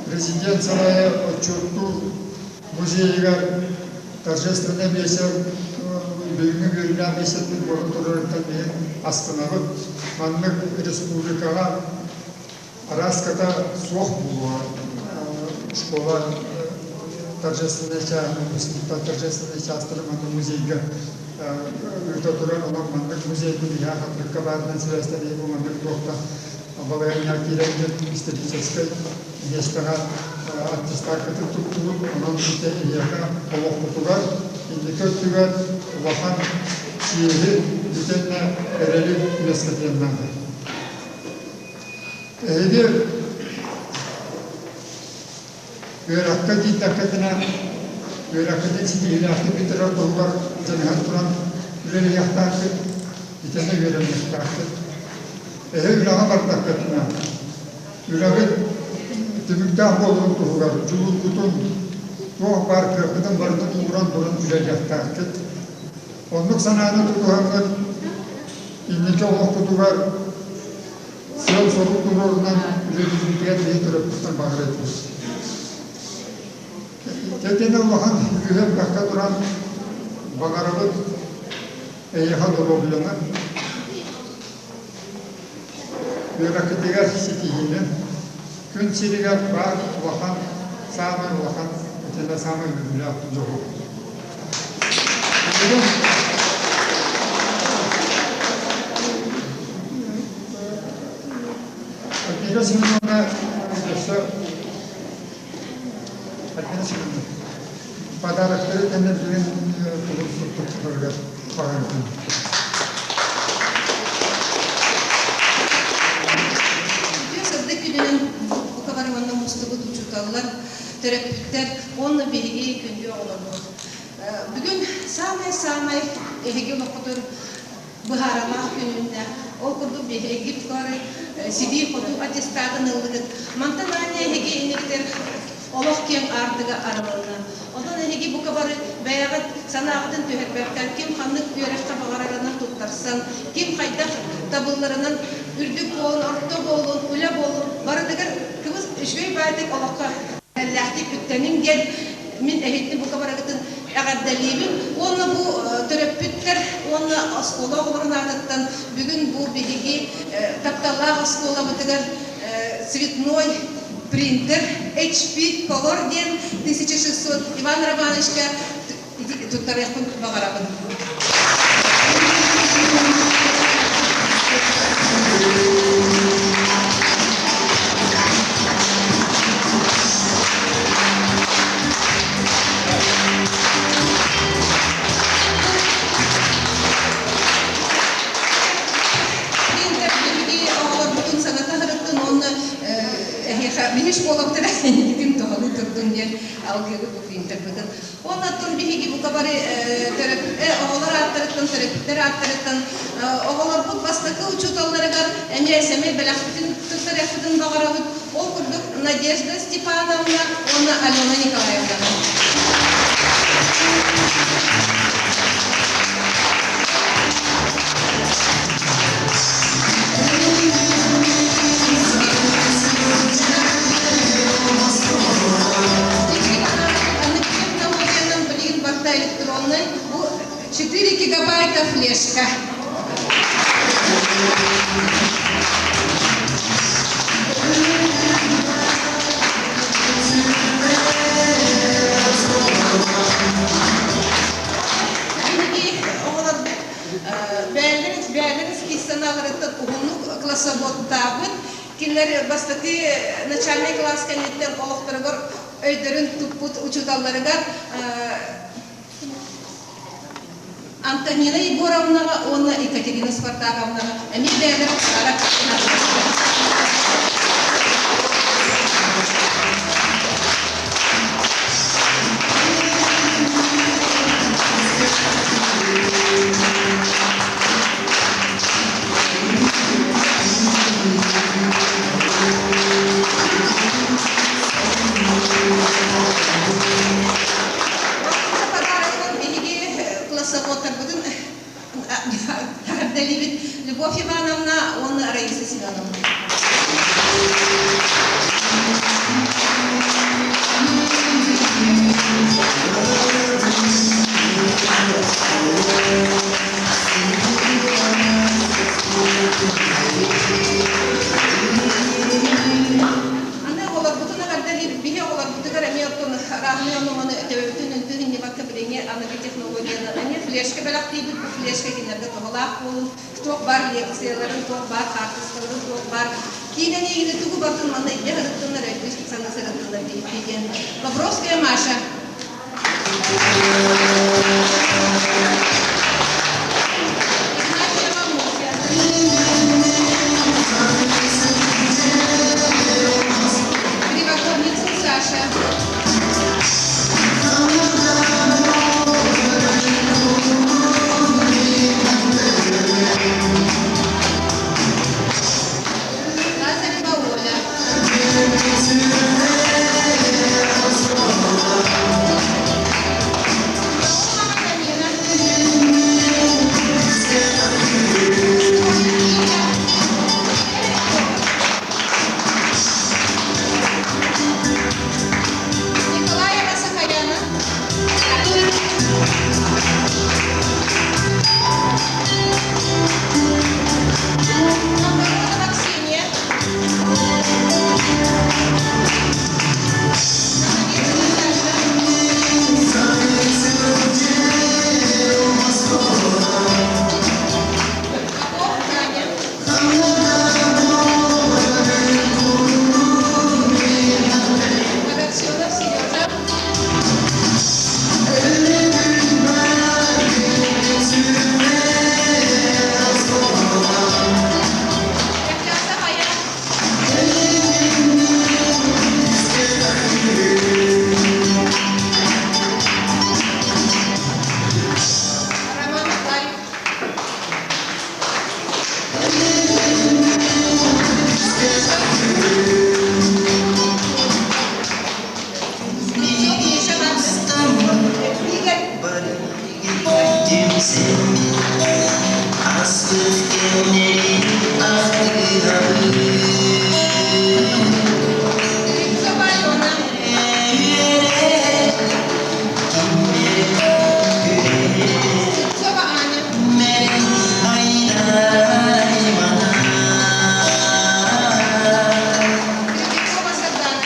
президент салайа отчуоттуур музейыгар торжественнай биэсэр бүгүҥҥү үөрүүлээх биэсэрбит буолан турарыттан биһи астынабыт. Маннык республикаҕа араас-ката суох буолуо. Школа торжественнай чааһын, выпускниктар торжественнай чаастары манна музейга ыыта турар. Онон маннык музейбыт иһэ Хатырыкка баарынан сибээстэниэ бу маннык туохта балаһыанньа киирэн историческай миэстэҕэ аттестаккытын туттубут, онон ити эһиэхэ олоххутугар, инники өттүгэр улахан чиэһи итиэннэ эрэли үөскэтиэн наада. Эһиги үөрэххэ киирдэххитинэ, үөрэххитин ситиһиилээхтик бүтэрэр туһугар дьаныһан туран үлэлэһиэхтээххит, итиэннэ үөрэниэхтээххит. Эһи үлэҕэ бардаххытына, үлэҕит түмүктээх буоларын туһугар дьулуургутун, туох баар кыаххытын барытын ууран туран үлэлиэхтээххит. Оннук санааны тутуһаҥҥыт инники олоххутугар сыал-сорук туруорунан үлэлииргитигэр биһи төрөппүттэр баҕар этибит. Итиннэ улахан үгүһү элбэххэ туран баҕарабыт эйиэхэ доруобуйаны, үөрэххитигэр ситиһиини, күн сиригэр баар улахан, саамай улахан итиннэ саамай үөрүүлээх дьоһу. Альбина Семеновна өссө Альбина Семеновна подароктары тэннэр бүгүн тугун баҕарабын. Үтүө сырдык күнүнэн бука бары уонна мустубут учууталлар, төрөппүттэр уонна биһиги күндү оҕолорбут. Бүгүн саамай-саамай эһиги олоххутун быһааралаах күнүннэ. Ол курдук биһиги бары сидии-хотуу аттестатын ыллыгыт. Мантан аанньа эһиги иннигитин олох киэҥ аартыга арылынна. Онон эһиги бука бары бэйэҕит санааҕытын түһэрбэккэ, ким ханнык үөрэххэ баҕарарынан туттарсан, ким хайдах табылларынан үрдүк буолун, орто буолун, үлэ буолун, барытыгар кыбыс үчүгэй баайдык олоххо эрэллээхтик үктэниҥ диэн мин эһиги бука барыгытын эҕэрдэлиибин уонна бу төрөппүттэр уонна оскуола оҕолорун аатыттан бүгүн бу биһиги тапталлаах оскуолабытыгар цветной принтер HP Color диэн 1600 Иван Романовичка туттарыахпын баҕарабын. Принтер биһиги оҕолорбутун саната сырыттын уонна эһиэхэ биһи школабытыгар инникитин туһалыы турдун диэн алгыыбыт бу принтербытын. Оннуттан биһиги бука бары оҕолор ааттарыттан, төрөппүттэр ааттарыттан оҕолорбут бастакы учууталларыгар эмиэ сэмэй бэлэхпитин туттарыахпытын баҕарабыт. Ол курдук Надежда Степановна уонна Алена Николаевна. Технологиянан билигин барыта электроннай. Бу 4 гигабайта флешка. Биһиги оҕолорбут бэйэлэрин бэйэлэрин санааларыттан уһуннук классоводтаабыт. Кинилэр бастакы начальнай кылаас кэнниттэн олохторугар өйдөрүн туппут учууталларыгар Антонина Егоровнаҕа уонна Екатерина Спартаковнаҕа эмиэ бэйэлэрэ подарок Подарогынан биһиги классоводтарбытын эҕэрдэлиибит Любовь Ивановна уонна Раиса Семеновна. Аны оҕолорбутун эҕэрдэлиир биһи оҕолорбутугар эмиэ оттон арааһынай ону-маны төбөбүтүн үнтүн иннибакка билиҥҥи аныгы технологияны эмиэ флешка бэлэхтиибит. Бу флешка кинилэргэ туһалаах буолун. Туох баар лекцияларын, туох баар хаартыскаларын, туох баар Киинэн иигини тугу бартын манна илдьэ сырыттыннар, өйдүү саныы сырыттыннар диэбиттии диэн. Бобровская Маша. Игнатьева Муся. Кривокорницын Саша. Лазарева Оля. Наумова Камина. Николаева Сахаяна. Новгородова Ксения. Наговицына Саша. Попов Таня. Аксенов Сережа. Рехлясов Аян. Романов Ларик. Стрельцов Миша. Игорь. Стрельцова Алена. Стрельцова Аня. Третьякова Сардана.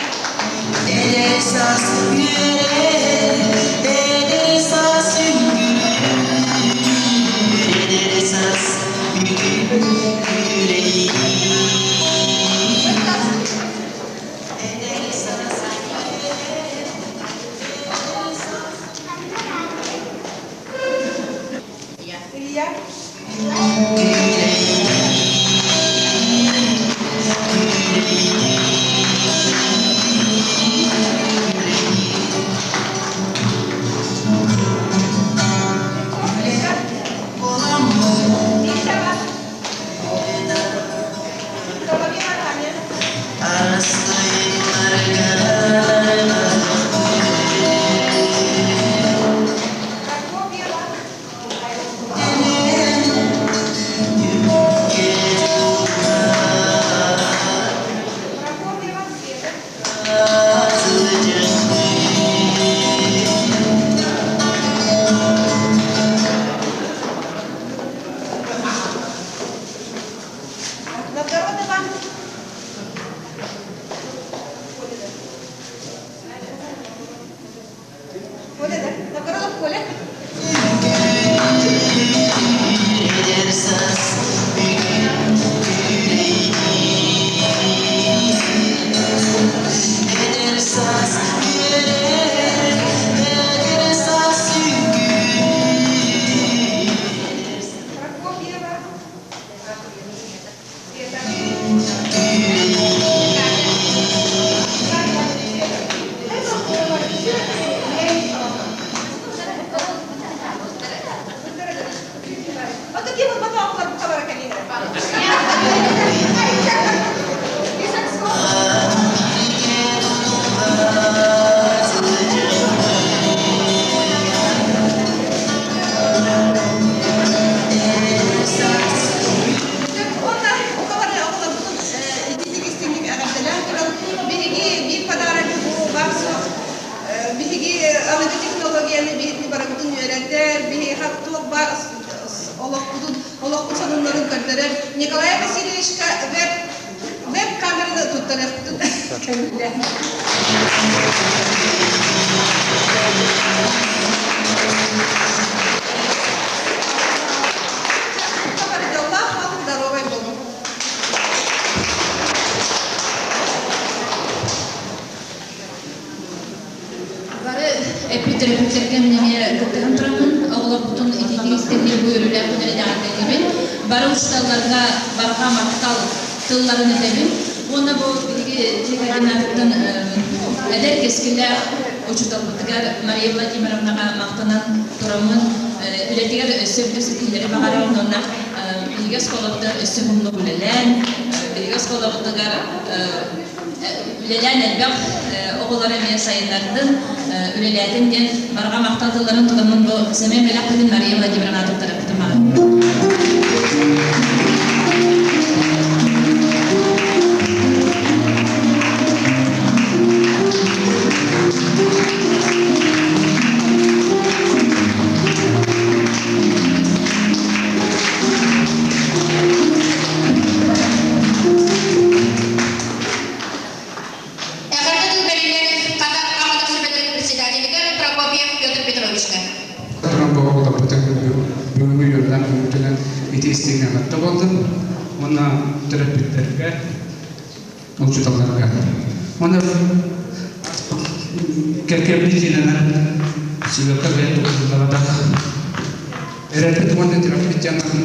Илья. Миша. Соловьева Таня. Прокопьева. Прокопьева Света. Новгородова. Коля, да. Коля, да. Новгородов Коля. Прокопьева. Света. Вот такие вот потом Биһиги аныгы технологияны биһиги барыбытын үөрэтэр, биһиги туох баар олохпутун олохпут сонуннарын көрдөрөр. Николай Васильевичка веб веб камераны туттарыахпытын көҥүллээн. Дьоллоох буолуҥ, здоровай буолуҥ. эппит төрөппүттэргэ мин эмиэ кыттыһан тураммын, оҕолорбутун итиитик истэҥниир бу үөрүүлээх күннэри эҕэрдэлиибин. Бары учууталларга барҕа махтал тылларын этэбин. Уонна бу биһиги дьиэ кэргэн аатыттан эдэр кэскиллээх учууталбытыгар Мария Владимировнаҕа махтанан тураммын, үлэтигэр өссө үрдүк ситиһиилэри баҕарабын уонна биһиги оскуолабытыгар өссө уһуннук үлэлээн, биһиги оскуолабытыгар үлэлээн элбэх оҕолору эмиэ сайыннардын, үлэлээтин диэн барҕа махтал тылларын тутаммын бу сэмэй бэлэхпитин Мария Владимировна туттарыппытым аҕай. Эҕэрдэ тыл бэриллэр Хатан аҕалар сүбэлэрин председателигэр Прокопьев Петр Петровичка. Туран боҕолоппутун бүгүҥҥү үөрэнэн күммүтүнэн ити истиҥ эҕэрдэ буоллун уонна төрөппүттэргэ, учууталларга. Уонна кэккэ причинанан сүбэккэ бэйэн тутуллубатах эрэлбит уонна төрөппүт дьаҥын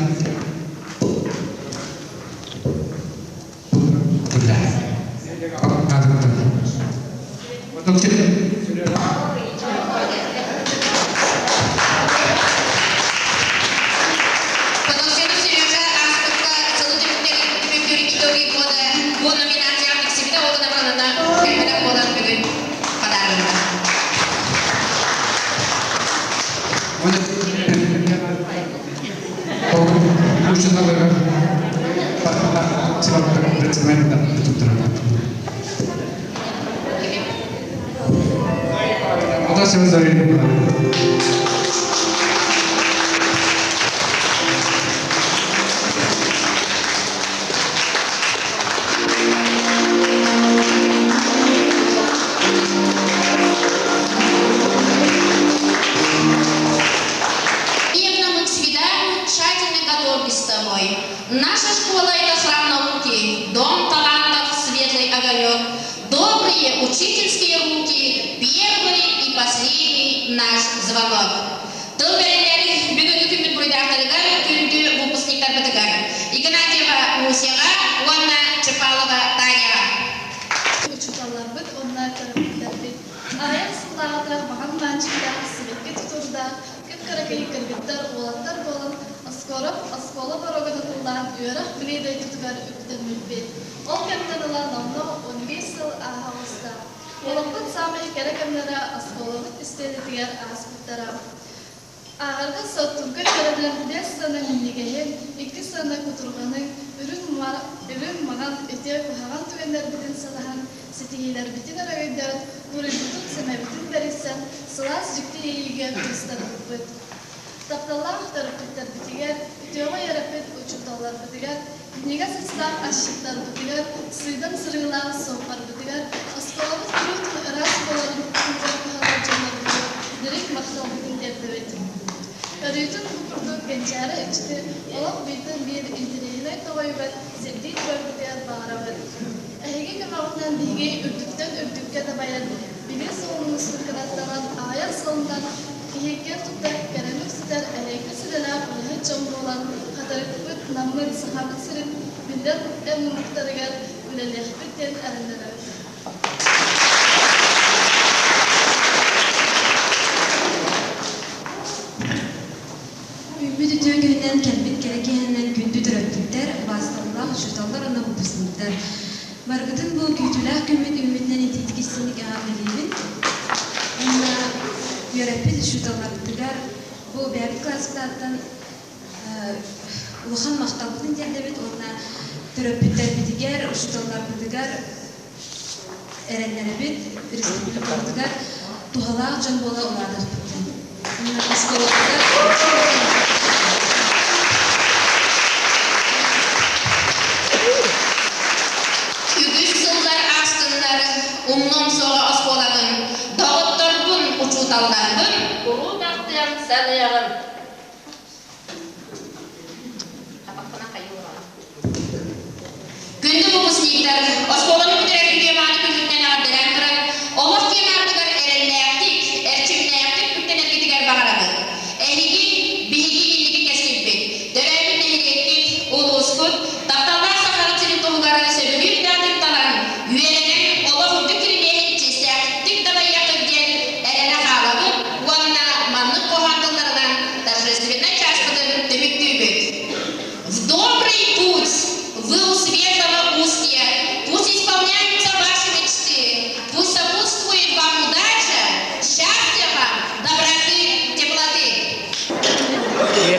Подолченов Сережа ааспыкка сылы түмүктэрин түмүктүүр итоги года бу номинацияҕа тиксибитэ ол гынан баран кэлбэтэх буолан бүгүн подарыллар. Именно мы всегда тщательно готовились с тобой. Наша школа – это храм науки, дом талантов, светлый огонек, добрые учительские руки, первый и последний наш звонок. Тыл бэриллэр бүгүҥҥү күммүт буруйдаахтарыгар күндү выпускниктарбытыгар Игнатьева Мусяҕа уонна Чапалова Таняҕа. Учууталларбыт уонна төрөппүттэрбит аҕыйах сыллааҕыта маҕан маанчыктаах, сибэкки тутуурдаах, кып-кыракый кыргыттар, уолаттар буолан оскуола, оскуола боруогун атыллаан үөрэх-билии дойдутугар үктэммиппит. Ол кэмтэн ыла номнуо 15 сыл ааһа оҕуста. Олохпут саамай кэрэ кэмнэрэ оскуолабыт истиэнэтигэр ааспыттара. Ааҕарга соттурга үөрэнэн биэс сыана минньигэһин, икки сыана кутурҕаны, үрүҥ, үрүҥ маҥан үтүө куһаҕан түгэннэрбитин санаһан, ситиһиилэрбитин өрөгөйдөөн, буруйбутун, сэмэбитин бэрийсэн, сылаас дьикти иэйиигэ куустарбыппыт. Тапталлаах төрөппүттэрбитигэр, үтүөҕэ үөрэппит учууталларбытыгар, кинигэ сыстаах асчыттарбытыгар, сыыдам сырыылаах суоппарбытыгар, оскуолабыт куруутун ыраас буоларын туһугар кыһаллар дьоннорбутугар дириҥ махталбытын тиэрдэбит. Өрүүтүн бу курдук кэнчээри ыччаты олох бииртэн биир интэриэһинэй тоҕойугар сирдии турарбытыгар баҕарабыт. Эһиги көмөҕүтүнэн биһиги үрдүктэн үрдүккэ дабайан, билии суолун устун кынаттанан аҕыйах сылынан Киһиккэ тута кэрэни сытар эһэги сүрэлээх үлэһит дьон буолан, Хатырыкпыт, Наммыт, Сахабыт сирин биллэр эр муннуктарыгар үлэлиэхпит диэн эрэннэрэбит. Үүммүт үтүө күнүнэн кэлбит кэрэ киһинэн күндү төрөппүттэр, убаастабыллаах учууталлар уонна выпускниктар. Барыгытын бу күүтүүлээх күммүт үүммүтүнэн итиитик истиҥник эҕэрдэлиибин. Уонна үөрэппит учууталларбытыгар бу бэйэбит кылааспытыттан улахан махталбытын тиэрдэбит уонна төрөппүттэрбитигэр, учууталларбытыгар эрэннэрэбит, республикабытыгар туһалаах дьон буола улаатыахпыт диэн. Уонна оскуолабытыгар Үгүс сыллар аастыннар, умнуом суоҕа оскуолабын, доҕотторбун, учууталларбын куруук ахтыам, саныаҕым. Күндү выпускниктар, оскуоланы бүтэрэр үтүө-мааны күммүтүнэн эҕэрдэлээн туран, олох киэҥ аартыгар эрэллээхтик, эрчимнээхтик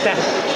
Баччата.